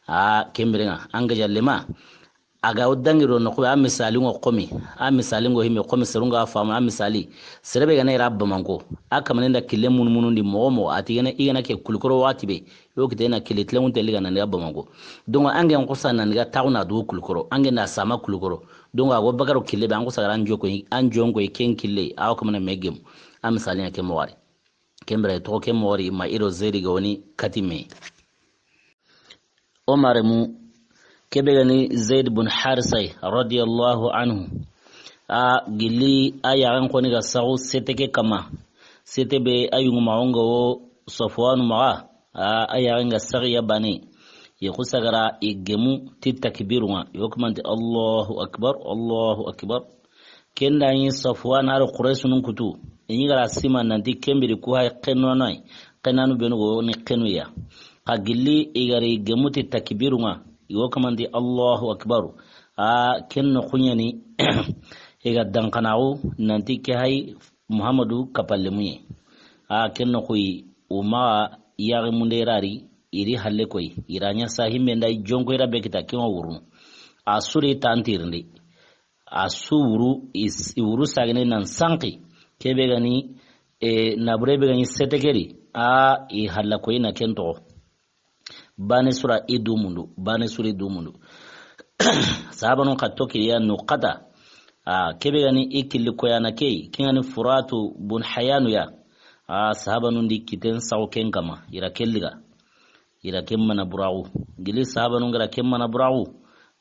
A ken bire ŋa, an ga jalle ma. A ga o dangi ro noqu be, a misali ŋo xomi, a misali ŋo himbe xomi, seru ŋa fama, a misali. Sere be ga na i ra Bamanko, a kamane nda kille munu munu ndi moxo moxo, a ti i ga na, i ga na ke Kulikoro waxati be, yo kite na kille tilenŋu nte li ga na ni ga Bamanko. Donc, an ke n xusa na ni ga taxu na du Kulikoro, an ke nda sama Kulikoro. Donc, a go bakaro kille be, an xusa ga ra an joko, an jonko ken kille, a o kamana me gemu. A misali ŋa ke moxo ri. Ken bire toxo ke moxo ri, ma i ro Zaid ga woni kati me. O maremu, ke be ga ni Zaid bun Harisa yi, radiyallahu anhu. A gilli a yaxen xoni ga saxu sete ke kanma. Sete be a yungumaxu ŋa wo Safwanu maxa. A, a yaxen ga saxi ya baane. I xusa ga ra i gemu ti takbiru ŋa. I wo kamanti Allahu akbar, Allahu akbar. Ken da ɲi Safwan a ro Quraysunun kutu. I ɲi ga ra sima nanti ken biri ku hay xennono yi. Xennanu benu go ni xenu ya. Xa gilli i ga ri gemu ti takbiru ŋa. I wo kamanti Allahu akbar. A ken noxu ɲa ni i ga danxanaxu nanti ke hay Muhammadu kapallemu ye. A ken noxu yi, o maxa yaxi munde ra ri, i ri halle koyi. I ra ɲa sa himbe nda i jonko i ra be kita, ken ŋa wurunu. A su ri tantirindi. A su wuru, i s-, i wuru sagene nan sanqi. Ke be ga ni, e, nabure be ga ni sete ke ri. A, i halla koyi na ken toxo. Baane su ra i du mundu, baane su ri du mundu. Sahabanun xa to kiliya nu xata. A, ke be ga ni i killi koyana ke yi, ken ga ni Furatu bun Hayanu ya. A, sahabanun di kiten saxu ken kanma, i ra ke liga. I ra ken mana buraxu. Gilli sahabanun ga ra ken mana buraxu.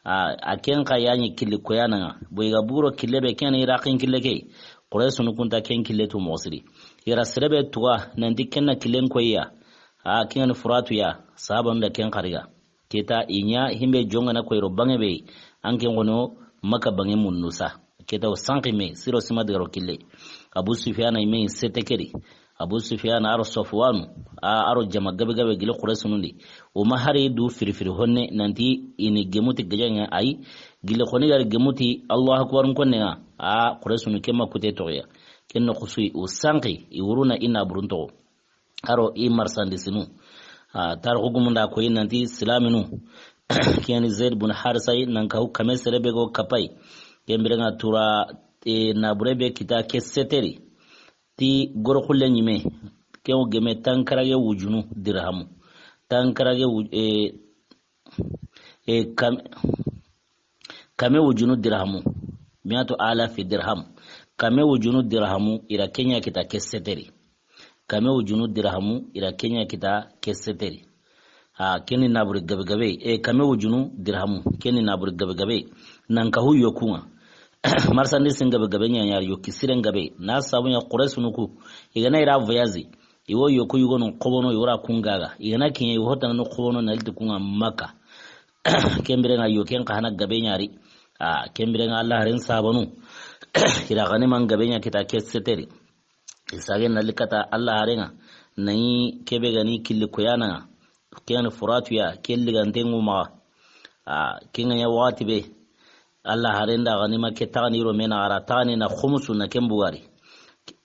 A, a ken xa ya ɲi killi koyana ŋa. Bo i ga buro kille be ken ga ni Iraqin kille ke yi. Quraysunu ku nta ken kille tu moxo siri. I ra sere be tuga nanti ken na killen koyi ya. A, ken ga ni Furatu ya, sahabanun da ken xariga. Ke ta i ɲa himbe jongana koyro banŋe be, an ken xono Maka banŋe munnu sa. Ke ta o sanqi me, siro sima digaro kille. Abu Sufyana i me sete ke ri. Abu Sufyana a ro Safwanu, a, a ro jama gabe gabe gilli Quraysunun di. O ma hari du firi firi honne, nanti i ni gemu ti gajaŋa ayi, gilli xoni ga ri gemu ti Allahu akbar n konne ŋa. A, Quraysunu ke ma kute toxo ya. Ken noxu su yi, o sanqi, i wuruna i naburun toxo. A ro i marsandisinu. A, tarixu gumun da koyi nanti silaminu. Ken ga ni Zaid bun Harisa yi, nan kahu kame sere be go kapayi. Ken bire ŋa tura, e, nabure be kita ke sete ri. Ti goro xulle ɲi me. Ken wo geme tankarage wujunu dirhamu. Tankarage wu-, e, e, kam-, Kame wujunu dirhamu. Miatu alafi dirham. Kame wujunu dirhamu, i ra ken ɲa kita ke sete ri. Kame wujunu dirhamu, i ra ken ɲa kita ke sete ri. A, ken ni naburi gabe gabe. E, kame wujunu dirhamu, ken ni naburi gabe gabe. Nan kahu yoku ŋa. Marsandisin gabe gabe ɲa ɲa ri yoki siren gabe. Na sabu ɲa Quraysunu ku. I ga na i ra voyage. I wo yoku yugonun xobono, i wo ra kun gaga. I ga na kiɲe, i wo hotana no xobono na liti kun ŋa Maka. Ken bire ŋa yo ken xa hana gabe ɲa ri. A, ken bire ŋa Alla haren sahabanu. I ra ganiman gabe ɲa kita ke sete ri. I sage na li kata Alla haren ŋa. Na yi ke be ga ni killi koyana ŋa. Ken ga ni Furatu ya, ke liganten ŋu maxa. A, ken ga ɲa waxati be. Alla haren da ganima ke taxani ro me na a ra taxani na xumusu na ken bugari.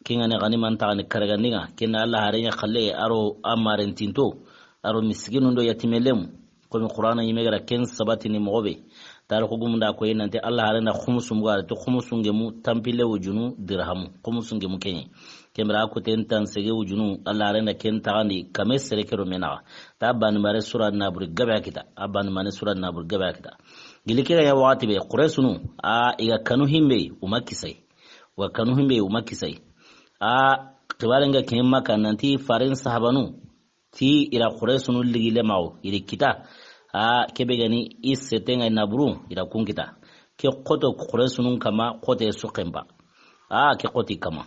Ken ga ni ganiman taxani karagandi ŋa. Ken na Alla haren ɲa xalle a ro a maren tinto. A ro misikinun do yatime lemu. Komi Qur'ana ɲi me ga ra ken sabatini moxo be. Tarixu gumun da koyi nanti Alla haren da xumusu bugari, ti xumusu ngemu tanpille wujunu dirhamu. Xumusu ngemu ken ɲi. Ken bire a kuten tansege wujunu, Alla haren da ken taxandi kame sere ke ro me naxa. Ta bani mare sura naburi gabe a kita. A bani mare sura naburi gabe a kita. Gili ke ga ya waxati be, Quraysunu, a, i ga kanu himbe, u ma kisay. Wa kanu himbe, u ma kisay. A, xibaren ga ken Maka nanti faren sahabanu, ti i ra Quraysunu ligi le mawo, i ri kita. A, ke be ga ni i sete ŋa naburu, i ra kun kita. Ke xoto Quraysunun kama, xote su xemba. A, ke xoti kama.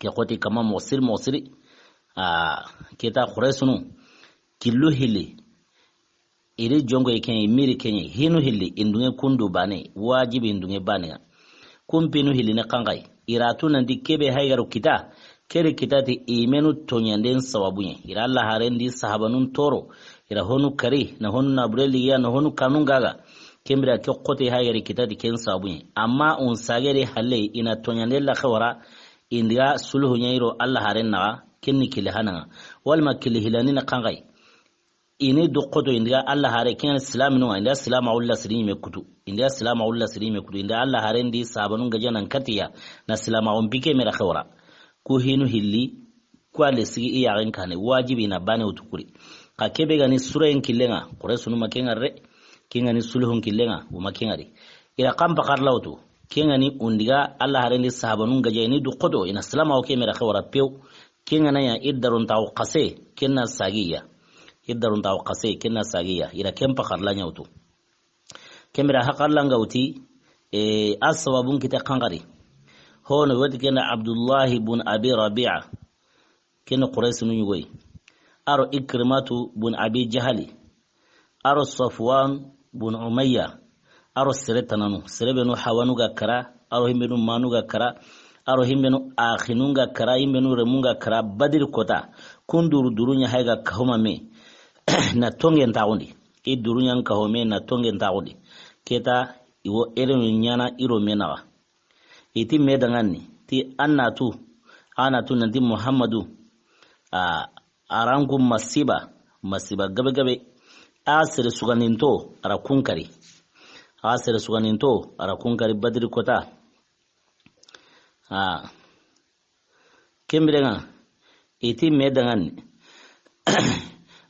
Ke xoti kama moxo siri, moxo siri. A, ke ta Quraysunu. Killu hilli. I ri jonko i ken ɲi, i miri ken ɲi. Hinu hilli, i ndunge kundu bane. Wajibi i ndunge bane ŋa. Kumpinu hilli ne xanxay. I ra tu nanti ke be hay ga ro kita. Ke ri kita ti i menu toɲanden sababu ɲa. I ra Alla haren di sahabanun toro. I ra honu kari, na honu nabure ligiya, na honu kanun gaga. Ken bire ke xote ha ga ri kita ti ken sababu ɲa. Amma un sage ri halle i na toɲande laxe wara, i ndi ga sulhu ɲa i ro Alla haren naxa, ken ni kili hananga. Walma kili hilandi na xanxayi. I ni du xoto i ndi ga Alla hare, ken ŋa ni silaminu ŋa, i ndi ga silamaxu lasiri ɲime kutu. I ndi ga silamaxu lasiri ɲime kutu. I ndi ga Alla haren di sahabanun gaja nan katiya, na silamaxun pike mera xewra. Ku hinu hilli, ku ale sigi i yaxen kane, wajibi na bane wutu kuri. Xa kebe ga ni surayen killen ŋa, Quraysunu ma ken ŋa re, ken ga ni sulhun killen ŋa, wo ma ken ŋa ri. I ra xanpa xarla wutu, ken ga ni u ndi ga Alla haren di sahabanun gaja, i ni du xoto, i na silamaxu ke mera xewra pew. Ken ga na ɲa i daruntaxu xase, ken na sagiya. I daruntaxu xase, ken na sagiya. I ra ken paxarla ɲa wutu. Ken bire haxarla nga wuti, e, a sababun kite xanxari. Hono woti ken da Abdullahi bun Abi Rabia. Ken Quraysinu ɲugoyi. A ro Ikrimatu bun Abi Jahali. A ro Safwan bun Umayya. A ro sere tananu, sere benu hawanu ga kara, a ro himbenu manu ga kara, a ro himbenu axinu ga kara, himbenu remu ga kara, Badiri kota, kun duru duru ɲa hay ga kahuma me, na tongen taxundi, i duru ɲan kahume na tongen taxundi, keta i wo erenu ɲana i ro me naxa. I ti me danganni, ti an na tu, a na tu nanti Muhammadu, a, a ra n ku masiba, masiba gabe gabe. A sere sugandinto, a ra kun kari. A sere sugandinto, a ra kun kari Badiri kota. A, ken bire ŋa, i ti me danganni.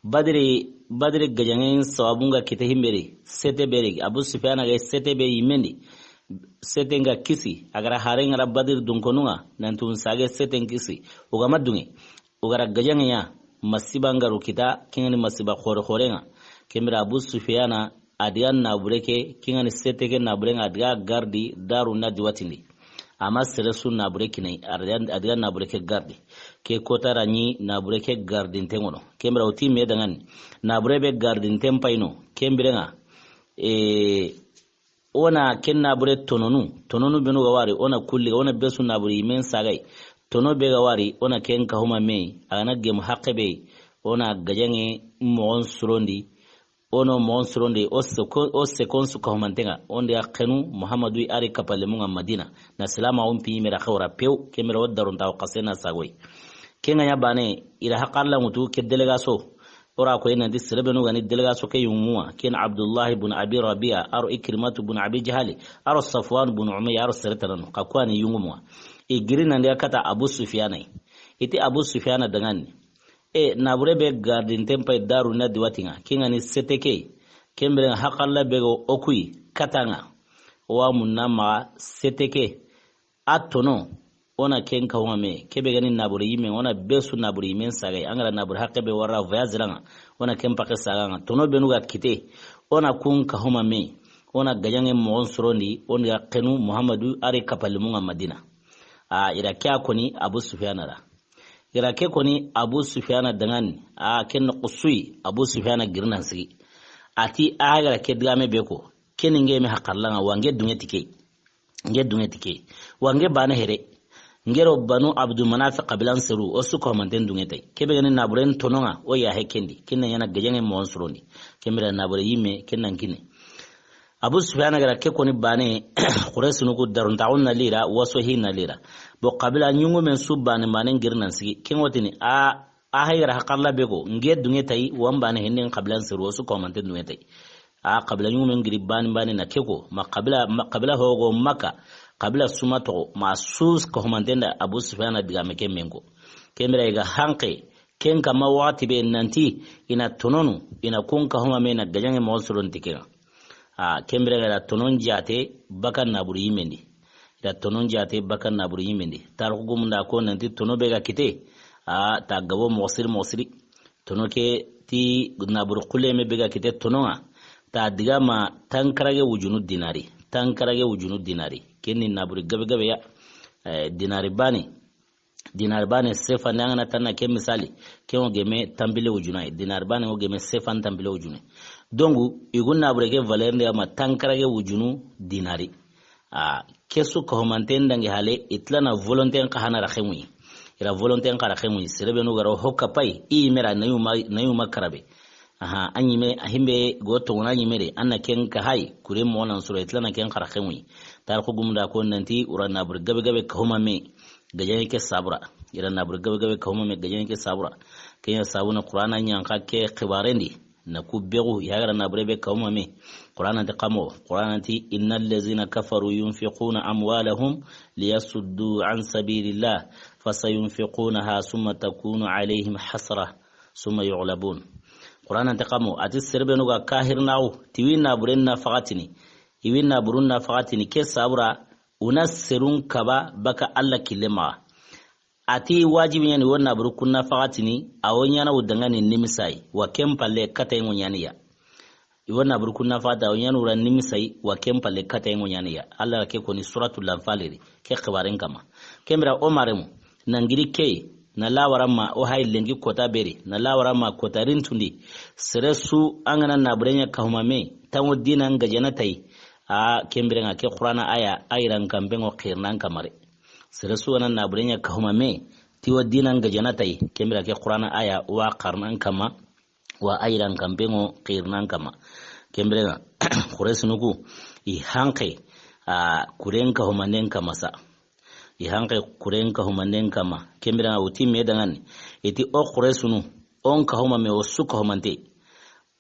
Badiri, Badiri gajaŋen sababun ga kite himberi, sete beri, Abu Sufyana ga sete be yimendi, sete nga kisi, a ga ra haren ŋa ra Badiri dunkonu ŋa, nanti un sage seten kisi, o ga ma duŋe, o ga ra gajaŋe ɲa, masiba nga ru kita, ken ŋa ni masiba xore xore ŋa. Ken bire Abu Sufyana, a di ga nabure ke, ken ŋa ni sete ke nabure ŋa, a di ga gardi, daru na di watindi. Ama sere su nabure kine, a di ga, a di ga nabure ke gardi. Ke kota ra ɲi nabure ke gardinten ŋono. Ken bire o ti me danganni. Nabure be gardinten payino. Ken bire ŋa, e, o na ken nabure tononu. Tononu benu ga wari, o na kulli, o na be su nabure yimen sagay. Tono be ga wari, o na ken kahuma me, a ga na gemu haqqe be, o na gajaŋe moxon surondi, o no moxon surondi, o seko-, o sekon su kahumanten ŋa, o ndi a xenu Muhammadu a ri kapalemun ŋa Madina, na silamaxun pi mera xewra pew, ken bire o daruntaxu xase na sagoy. Ken ga ɲa bane, i ra haxarla ŋutu ke delegaso, o ra ko i nanti sere benu ga ni delegaso ke yunguwa, ken Abdullahi bun Abi Rabia, a ro Ikrimatu bun Abi Jahali, a ro Safwan bun Umayya, a ro sere tananu, xa ku wa ni yunguwa. I giri nan di ga kata Abu Sufyana yi. I ti Abu Sufyana danganni. E, nabure be gardinten pay daru na di wati ŋa, ken ŋa ni sete ke, ken bire ŋa haxarla be go o kuyi kata ŋa, o wa munna maxa sete ke, a tono, o na ken kahuŋa me, ke be ga ni nabure yimen, o na be su nabure yimen sagay, an ga ra nabure haqqe be wara voyage ra ŋa, o na ken paxe saga ŋa, tono benu ga kite, o na kun kahuma me, o na gajaŋe moxon surondi, o ndi ga xenu Muhammadu a ri kapalimun ŋa Madina. A, i ra ke a koni Abu Sufyana ra. I ra ke koni Abu Sufyana danganni, a, ken noxo su yi, Abu Sufyana giri nan sigi. A ti, a ga ra ke digame be ko, ken ni nge me haxarla ŋa, wa nge duŋe ti ke. Nge duŋe ti ke. Wa nge bane here. Nge ro Banu Abdu Manaf qabilan seru, o su kahumanten duŋe tay. Ke be ga ni naburen tono ŋa, o ya he ken di. Ken na ɲaana gajaŋe moxon surondi. Ken bire nabure yime, ken nan kine. Abu Sufyana ga ra ke koni bane, Quraysinu ku daruntaxun na li ra, waso hi na li ra. Bo qabila ɲungumen su bane, bane giri nan sigi. Ken ŋo tini, a, a hay ga ra haxarla be ko, nge duŋe tay, wa n bane hindin qabilan seru, o su kahumanten duŋe tay. A qabila ɲungumen giri bane, bane na ke ko, ma qabila, ma qabila hogo Makka, qabila su ma toxo, ma su kahumanten da Abu Sufyana digame ke men ko. Ken bire i ga hanqe, ken kama waxati be nanti, i na tononu, i na kun kahuma me na gajaŋe moxon surondi ke ŋa. A, ken bire ga da tonon jaate bakan nabure yimen di. I da tonon jaate bakan nabure yimen di. Tarixu gumun da ko nanti tono be ga kite, a, ta gabo moxo siri, moxo siri. Tono ke ti nabure xulle me be ga kite tono ŋa. Ta digama tankarage wujunu dinari. Tankarage wujunu dinari. Ken ni nabure gabe gabe ya. Eh, dinari bane. Dinari bane sefan, an ga na tanna ke misali, ke ŋo geme tanpille wujunu yi. Dinari bane ŋo geme sefan tanpille wujunu. Donc, i gu nabure ke valeur ndi ama tankarage wujunu dinari. A, ke su kahumanten dangi hale, i tilana volonté n xa hana ra xemuyi. I ra volonté n xara xemuyi, sere be nu ga ro hokka pay, i yime ra na yuma, na yuma karabe. Aha, a ɲime, a himbe go toŋo na ɲime de, an na ken ka hay, kure mo nan suro, i tila na ken xara xemuyi. Tarixu gumunda ko nanti, i ra naburi gabe gabe kahuma me, gajani ke sabura. I ra naburi gabe gabe kahuma me, gajani ke sabura. Ken ya sabuna Qur'ana ɲa n xa ke xibarendi. Na ku bexu, i haga ra nabure be kahuma me. Qur'ana ti kamo, Qur'ana ti, "Innal lazina kafaru yunfiquna amwalahum liyasuddu an sabilillah, fasayunfiqunaha summa takunu alayhim hasra, summa yughlabun." Qur'ana ti kamo, a ti sere be nu ga kahirnaxu, ti wi naburen na faxatini, i wi naburun na faxatini, ke sabura, u na serun kaba baka Alla kille maxa. A ti wajibi ɲani wo naburu kun na faxatini, a wo ɲana u dangani nimisayi, wa ken palle katayi ŋo ɲaniya. I wo naburu kun na faxati, a wo ɲana u ra nimisayi, wa ken palle katayi ŋo ɲaniya. Alla ra ke koni Suratul Anfal ri, ke xibaren kama. Ken bira o maremu, nangiri ke, na lawara ma o hay lenki kota beri, na lawara ma kota rintundi. Sere su an ga na nabure ɲa kahuma me, tango dina n gajana tayi. A ken bire ŋa ke Qur'ana aya, a yiran kambe ŋo xirnan kamare. Sere su ga na nabure ɲa kahuma me, ti wo dina n gajana tayi, ken bira ke Qur'ana aya wa xarnan kama, wa a yiran kambe ŋo xirnan kama. Ken bire ŋa, Quraysi nu ku, i hanke, a, kuren kahumanden kama sa. I hanke kuren kahumanden kama. Ken bire ŋa, u ti me dangani, i ti o Quraysi nu, o n kahuma me, o su kahumante.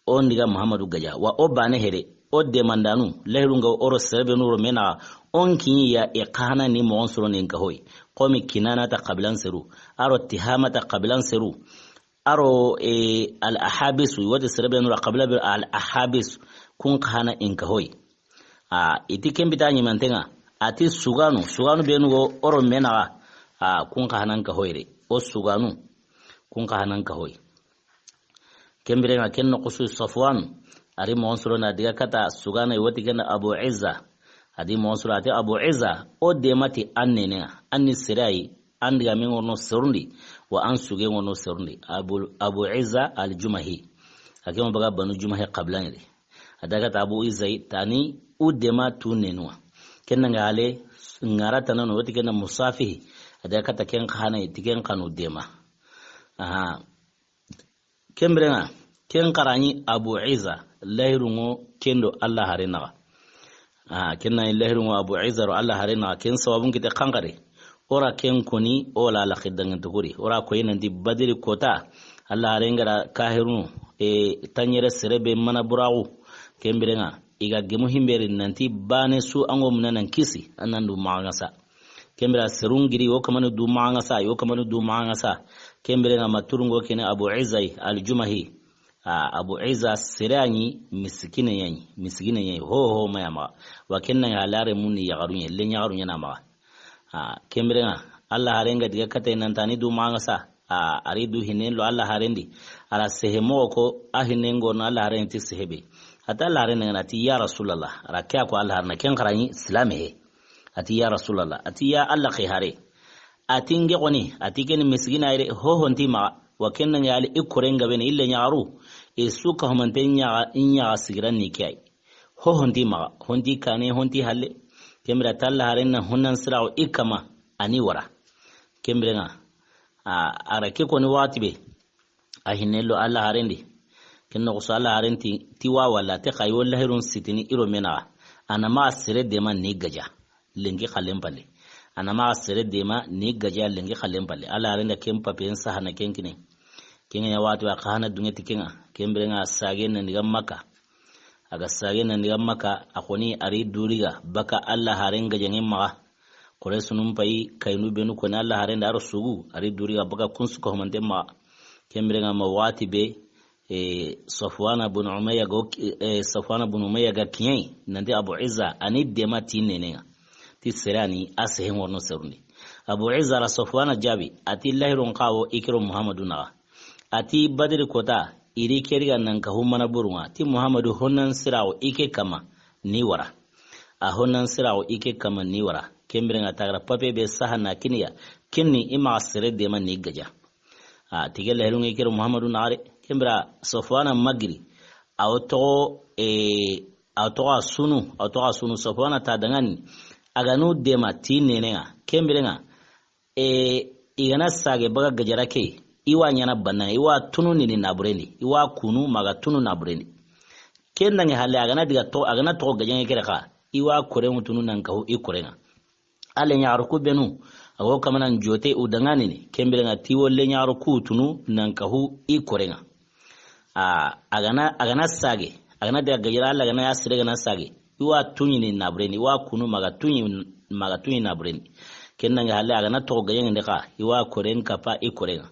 O n diga Muhammadu gaja. Wa o bane here, o demandanu, lahirun ga o ro sere be nu ro me naxa, o n kiɲi ya i xa hana ni moxon soro nin ka hoyi. Komi Kinana ta xabilan seru, a ro Tihama ta xabilan seru, a ro, e, Al Ahabisu, i wo ti sere be nu ra xabila be Al Ahabis, kun xa hana in ka hoyi. A, i ti ken bita ɲimanten ŋa, a ti suganu, suganu be nu go o ro me naxa, a, kun xa hana n ka hoyi re. O suganu, kun xa hana n ka hoyi. Ken bire ŋa ken noxo su Safwan, a ri moxon soro na diga kata sugana, i wo ti ken da Abu Izza. A di moxon soro, a ti Abu Izza, o dema ti an nene ŋa, an ni sere yi, an diga me ŋorno serundi, wa an suge ŋorno serundi. Abu, Abu Izza al-Jumahi. A ke mo baga Banu Jumahi xabilan ri. A daga ta Abu Izza yi, tani u dema tu nenu ŋa. Ken na ŋa ale, ŋara tanano, wo ti ken na Musafihi. A daga kata ken xa hana yi, ti ken xa nu dema. Aha. Ken bire ŋa, ken xara ɲi Abu Izza, lahirun ŋo ken do Alla hare naxa. A, ken na ɲi lahirun ŋo Abu Izza ro Alla hare naxa, ken sababun kite xanxare. O ra ken koni, o la laxi dangen tukuri. O ra koyi nanti Badiri kota, Alla hare n ga ra kahirunu, e, tanɲere sere be mana buraxu. Ken bire ŋa, i ga gemu himbe ri nanti bane su an ŋo muna nan kisi, an nan du maxa ŋa sa. Ken bire serun giri, yo kamanu du maxa ŋa sa, yo kamanu du maxa ŋa sa. Ken bire ŋa ma turun ŋo kene Abu Izza al-Jumahi. A, Abu Izza sere a ɲi, miskine ya ɲi, miskine ya ɲi, ho, ho, ma ya maxa. Wa ken na ŋa lare mun ni yaxarun ɲa, len yaxarun ɲa na maxa. A, ken bire ŋa, Alla hare n ga diga kata nan tani du maxa ŋa sa. A, a ri du hinen lo Alla haren di. A ra sehe moxo ko, a hinen ŋorno Alla haren ti sehe be. A ta Alla haren ŋa na ti, "Ya Rasulallah." A ra ke a ko Alla haren na, ken xara ɲi silame he. A ti, "Ya Rasulallah." A ti, "Ya Alla ke hare." A ti, "N ge xoni." A ti, "Ken miskina yere, ho ho nti maxa. Wa ken na ŋa ali i koren ga bene, ille ɲaxaru. E su ka homante ɲaxa, i ɲaxa sigiran ni ke ay. Ho ho nti maxa, ho nti kane, ho nti halle." Ken bire ta Alla haren na honnan siraxu i kama, a ni wara. Ken bire ŋa, a, a ra ke koni waxati be. A hinne lo Alla haren di. Ken noxo su Alla haren ti, ti wa wala, te xa yo lahirun sitini i ro me naxa. A na maxa sere dema ni gaja. Lenki xallen palle. A na maxa sere dema ni gaja lenki xallen palle. Alla haren da ken papiyen sahana ken kine. Ken ŋa ya waxati wa xa hana dunŋe ti ken ŋa. Ken bire ŋa sage na ni ga Makka. A ga sage na ni ga Makka, a xoni a ri duriga, baka Alla haren gajaŋe maxa. Quraysunun payi, kayinu benu koni Alla haren da a ro sugu, a ri duriga baka kun su ka homante maxa. Ken bire ŋa ma waxati be, e, Safwana bun Umayya go, e, Safwana bun Umayya ga kiɲe yi, nanti Abu Izza, a ni dema ti nene ŋa. Ti sere a ni a sehe ŋorno serundi. Abu Izza ra Safwana jaabi, a ti lahirun xa wo i ke ro Muhammadu naxa. A ti Badiri kota, i ri ke ri ga nan ka humana burun ŋa. Ti Muhammadu honnan siraxu i ke kama, ni wara. A honnan siraxu i ke kama ni wara. Ken bire ŋa ta ga ra papiye be saha na kini ya. Ken ni i maxa sere dema ni gaja. A ti ke lahirun ŋa i ke ro Muhammadu naxa de. Ken bire Safwana magiri. A wo toxo, e, a wo toxo a sunu, a wo toxo a sunu Safwana ta dangani. A ga nu dema ti nene ŋa. Ken bire ŋa, e, I ga na sage baga gajara ke, i wa ɲaana banna, i wa tunu ni ni naburen di, i wa kunu maxa tunu naburen di. Ken dangi halle, a ga na diga to, a ga na toxo gajaŋe kere xa, i wa koren ŋa tunu nan kahu i koren ŋa. A le ɲaxaru ku benu, a wo kamanan jote u danŋa ni ni, ken biren ŋa ti wo le ɲaxaru ku tunu nan kahu i koren ŋa. A, a ga na, a ga na sage, a ga na diga gajara, a le a ga na ya sire ga na sage, i wa tuɲi ni naburen di, i wa kunu maxa tuɲi, maxa tuɲi naburen di. Ken dangi halle, a ga na toxo gajaŋen di xa, i wa koren kapa i koren ŋa.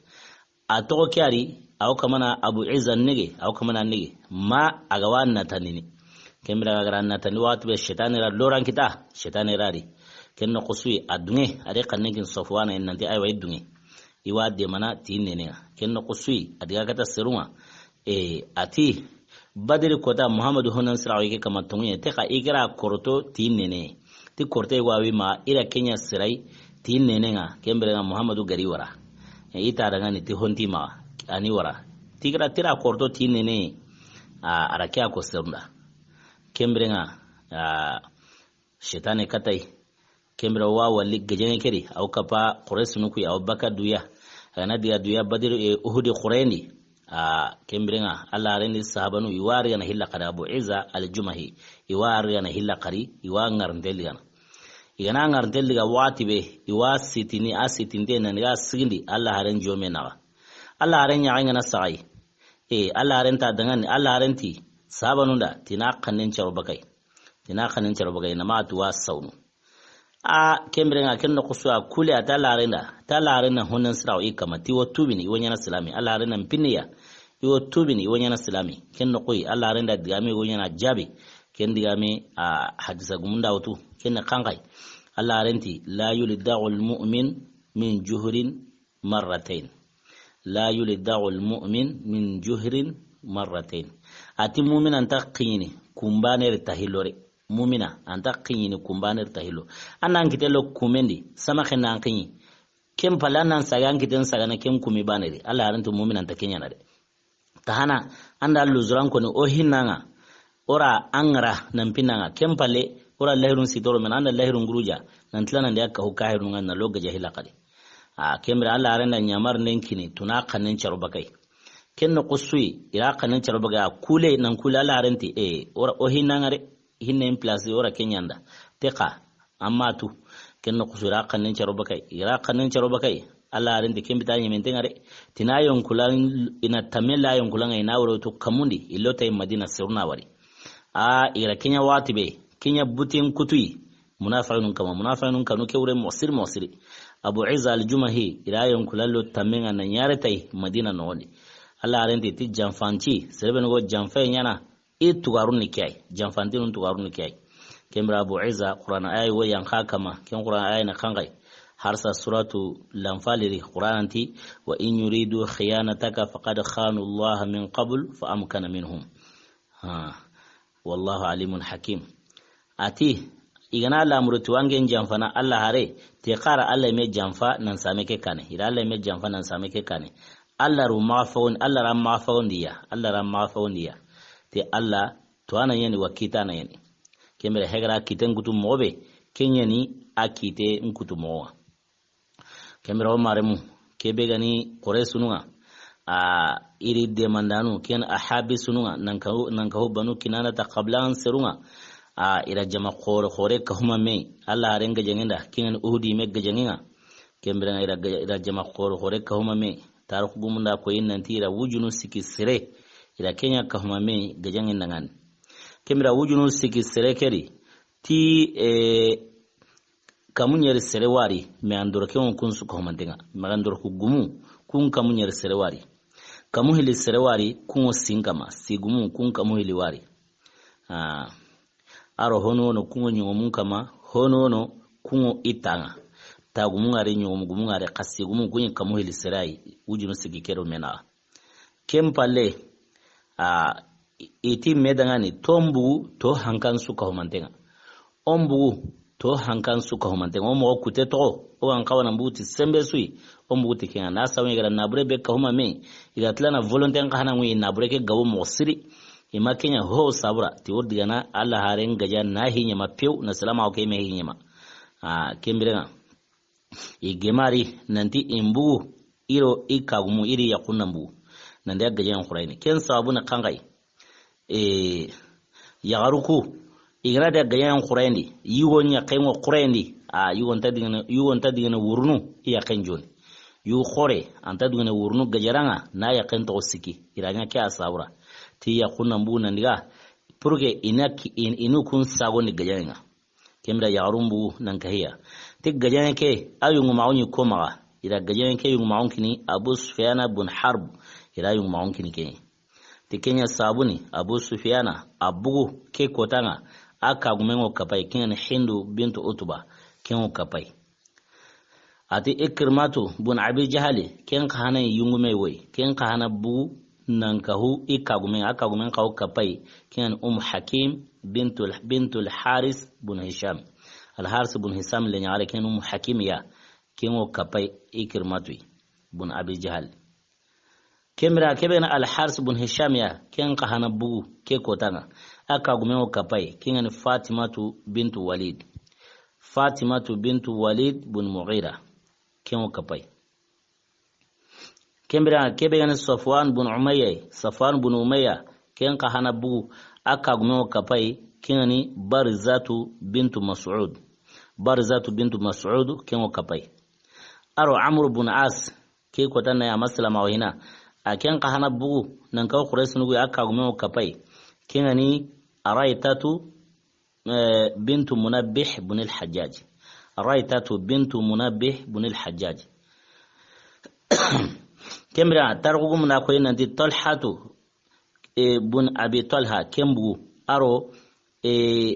A toxo ke a ri, a wo kamana Abu Izza nege, a wo kamana nege, ma a ga wa natandini. Ken biren ŋa a ga ra natandi, waxati be setane ra loran kita, setane ra ri. Ken noxo su yi, a dunŋe, a ri xannen kin Sofwana, nanti aywa i dunŋe. I wa demana ti nene ŋa. Ken noxo su yi, a diga kata serun ŋa. E, a ti, Badiri kota Muhammadu honan sira wa i ke kama tonŋuye, te xa i kira koroto ti nene. Ti korte wa wi ma i ra ke ɲa sirai ti nene ŋa, ken biren ŋa Muhammadu gari wara. E, i ta danŋa ni ti honti ma, a ni wara. Ti kira ti ra koroto ti nene, a, a ra ke a ko serun da. Ken biren ŋa, a, setane kata yi. Ken biren wa wali gajaŋe ke ri, a wo kapa Quraysi nu ku yi, a wo baka duya. A ga na diga duya Badiri, e, Uhudi xooren di. A, ken biren ŋa, Alla haren di sahabanu, i wa ri ga na hilla xari Abu Izza al-Jumahi. I wa ri ga na hilla xari, i wa ŋarinte li ga na. I ga na ŋarinte li ga waxati be, i wa sitini, a sitinte nan ga sigindi, Alla haren jome naxa. Alla haren ɲaxen ga na saxayi. E, Alla haren ta danŋa ni, Alla haren ti, sahabanu nda, ti na xannen caro bakay. Ti na xannen caro bakay, na ma tu wa sawnu. A, ken biren ŋa, ken noxo su a kule a ta Alla haren da, ta Alla haren na honan sira wa i kama, ti wo tubini, i wo ɲaana silami, Alla haren na mpiniya, i wo tubini, i wo ɲaana silami, ken noxo yi, Alla haren da digame, i wo ɲaana jabi, ken digame, a, hadisa gumun da wutu, ken na xanxay, Alla haren ti, la yuldaghul mu'min min juhrin marratayn. La yuldaghul mu'min min juhrin marratayn. A ti mumina nta xiɲini kumbane ri tahilore. Mumina a nta xiɲini kumbane ri tahilo. An nan kite lo kumen di, sama xen nan xiɲi. Ken pala nan saga an kiten saga na ken kumi bane ri. Alla haren ti mumina nta ke ɲaana de. Tahana, an da luzuran koni o hinna ŋa, o ra an ŋara nan pinna ŋa, ken palle, o ra lahirun sitoro men, an da lahirun guruja, nan tilana ndi a kahu kahirun ŋa na lo gaja hilla xari. A, ken biren Alla haren da ɲamarinden kini, tu na xannen caro bakay. Ken noxo su yi, i ra xannen caro bakay, a kule, nan kule Alla haren ti, e, o ra, o hinna ŋa re, hinne in place, o ra ke ɲa nda. Te xa, Amma tu, ken noxo su i ra xannen caro bakay, i ra xannen caro bakay, Alla haren ti ken bita ɲemente ŋa de, ti na yonkulan, i na tamme la yonkulan ŋa, i na woro to kamundi, i lo tay Madina serun na wari. A, i ra ke ɲa waxati be, ke ɲa butin kutuyi, munafiqinun kama, munafiqinun kanu ke wure moxo siri moxo siri. Abu Izza al-Jumahi, i ra yonkulan lo tamme ŋa na ɲare tay Madina noxon di. Alla haren ti ti janfanci, sere be no go janfaye ɲaana, I tugarun ni ke yi, janfantinun tugarun ni ke yi. Ken biren Abu Izza, Qur'an aya wo yan xa kama, ken Qur'an aya na xanxay. Harsa suratu Lanfali ri, Qur'an ti, "Wa in yuridu khiyanataka faqad khanu Allah min qabl fa amkana minhum. Ha, wallahu alimun hakim." A ti, i ga na lamuru ti wangen janfana Alla hare, ti xara Alla me janfa nan same ke kane. I ra Alla me janfa nan same ke kane. Alla ru maxa fawon-, Alla ra maxa fawondiya, Alla ra maxa fawondiya. Ti Alla to a na ɲaani wa kiite a na ɲaani. Ken biren hegara kiiten kutu moxo be, ken ɲaani a kiiten kutu moxo ŋa. Ken biren o maremu, ke be ga ni Quraysinun ŋa, a, i ri demandanu, ken Ahabisunun ŋa, nan kahu, nan kahu Banu Kinanata xabilan serun ŋa, a, i ra jama xoore, xoore kahuma me, Alla haren gajaŋen da, ken ŋa ni Uhudi me gajaŋen ŋa. Ken biren ŋa i ra ga-, i ra jama xoore, xoore kahuma me, tarixu gumun da ko yi nanti i ra wujunu sikki sere, i ra ke ɲa kahuma me, gajaŋen da ŋa ni. Ken biren wujunu sikki sere ke ri, ti, e, kamu ɲeri sere wari, me an doroke ŋo kun su kahumanten ŋa. Me an doroku gumu, kun kamu ɲeri sere wari. Kamu hili sere wari, kun ŋo sin kama, si gumu, kun kamu hili wari. A, a ro hono wono kun ŋo ɲoŋomun kama, hono wono kun ŋo i ta ŋa. Ta gumu ŋa ri, ɲoŋomu gumu ŋa ri, xa si gumu kun ɲi kamu hili sere yi, wujunu sikki ke do me naxa. Ken palle, a, i ti me da ŋa ni, to n bugu, to hankan su kahumanten ŋa. O n bugu, to hankan su kahumanten ŋa. O moxo kute toxo, o ga n xawa na n bugu ti sembe su yi, o n bugu ti ken ŋa. Na sabu i ga ra nabure be kahuma me, i ga tilana volonté n xa hana ŋuyi nabure ke gabo moxo siri. I ma ke ɲa ho sabura, ti o digana Alla haren gaja na hi ɲama pew, na salama o ke me hi ɲama. A, ken biren ŋa. I gemari nanti i n bugu, i ro i kagumu, i ri yaxun na n bugu. Nanti a gajaŋen xurayini. Ken sababu ni xanxayi. E, yaxaru ku, i ga na ti a gajaŋen xurayindi, yugo ɲaxen ŋo xurayindi, a, yugo nta digene, yugo nta digene wurunu, i yaxen joni. Yugo xoore, a nta digene wurunu gajaŋen ŋa, na yaxen toxo sikki, i ra ɲa ke a sabura. Ti yaxun na n bugu nan diga, pour que i na ki-, i, i nu kun sagondi gajaŋen ŋa. Ken bira yaxarun bugu nan kahiya. Ti gajaŋe ke, a yungumaxu ɲi ko maxa. I ra gajaŋe ke yungumaxun kini Abu Sufyana bun Harb. I ra yungumaxun kini ke. Ti ken ɲa sabuni, Abu Sufyana, a bugu ke kotaŋa, a kagumen ŋo kapayi, ken ŋa ni Hindu bintu Utba, ken ŋo kapayi. A ti Ikrimatu bun Abi Jahali, ken xa hana yungume woyi, ken xa hana bugu nan kahu i kagumen, a kagumen xa wo kapayi, ken ŋa ni Ummu Hakim bintul, bintul Haris bun Hisham. Al Haris bun Hisham le ɲaxare ken Ummu Hakim ya, ken ŋo kapayi Ikrimatu bun Abi Jahal. Ken bira, ke be ga ni Al Haris bun Hisham ya, ken xa hana bugu ke kotaŋa. A kagumen ŋo kapayi, ken ŋa ni Fatimatu bintu Walid. Fatimatu bintu Walid bun Mughira, ken ŋo kapayi. Ken bira, ke be ga ni Safwan bun Umayya, Safwan bun Umayya, ken xa hana bugu, a kagumen ŋo kapayi, ken ŋa ni Barizatu bintu Mas'ud. Barizatu bintu Mas'ud, ken ŋo kapayi. A ro Amru bun As, ke kotaŋa ya, a ma silamaxu hina. A ken xa hana bugu, nan kahu Quraysi nugu ya, a kagumen ŋo kapayi. Ken ŋa ni Raitatu, eh, bintu Munabbih bun al-Hajjaj. Raitatu bintu Munabbih bun al-Hajjaj. Ken bira, tarixu gumu na ko yi nanti Talhatu, eh, bun Abi Talha, ken bugu. A ro, eh,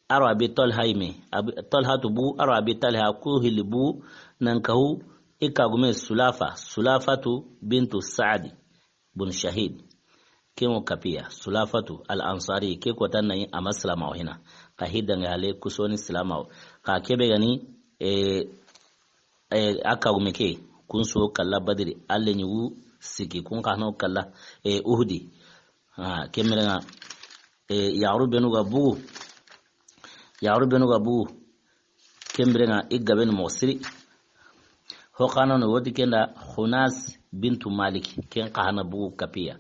a ro Abi Talha yime. Abi, Talhatu bugu, a ro Abi Talha ku hilli bugu, nan kahu i kagume Sulafa, Sulafatu bintu Saadi bun Shahid. Ken ŋo kapiya, Sulafatu al Ansari, ke kotaŋa yi, a ma silamaxu hina. Xa hi danŋa hale kusoni silamaxu. Xa ke be ga ni, e, e, a kagume ke, kun su wo kalla Badiri, a le ɲugu sikki, kun xa na wo kalla, e, Uhudi. Ha, ken bire ŋa, e, yaxaru benu ga bugu. Yaxaru benu ga bugu. Ken bire ŋa i gabe ni moxo siri. Ho xa na no woti ken da Xunas bintu Malik, ken xa hana bugu kapiya.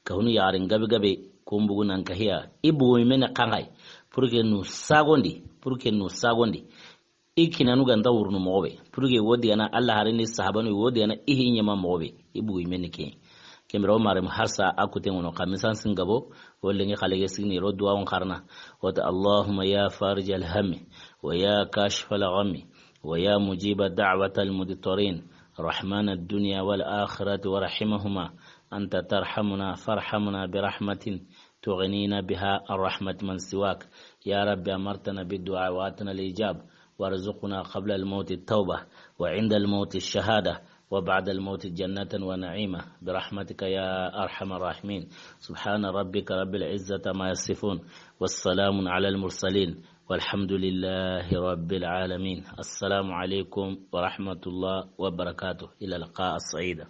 Kahunu yaxarin gabe gabe, kun bugu nan kahiya. I bugu i mene xanxayi. Pour que nu sagondi, pour que nu sagondi. I kinanu ga nta wurunu moxo be. Pour que wo digana Alla harini sahabanu, wo digana i hi ɲama moxo be. I bugu i meni ke. Ken bire wo marem harsa a kuten ŋono xa misan singabo, wo lengi xalege sigini ro duwa on xarana. Wota Allahumma ya farij al hammi, wa ya kashif al ghammi, wa ya mujib da'wat al mudtarin, rahman ad dunya wal akhirati wa rahimahuma, anta tarhamuna farhamna bi rahmatin تغنينا بها عن رحمة من سواك. يا رب أمرتنا بالدعاء وآتنا الإجابة، وارزقنا قبل الموت التوبة، وعند الموت الشهادة، وبعد الموت جنة ونعيما، برحمتك يا أرحم الراحمين. سبحان ربك رب العزة عما يصفون، والسلام على المرسلين، والحمد لله رب العالمين. السلام عليكم ورحمة الله وبركاته. إلى اللقاء السعيد.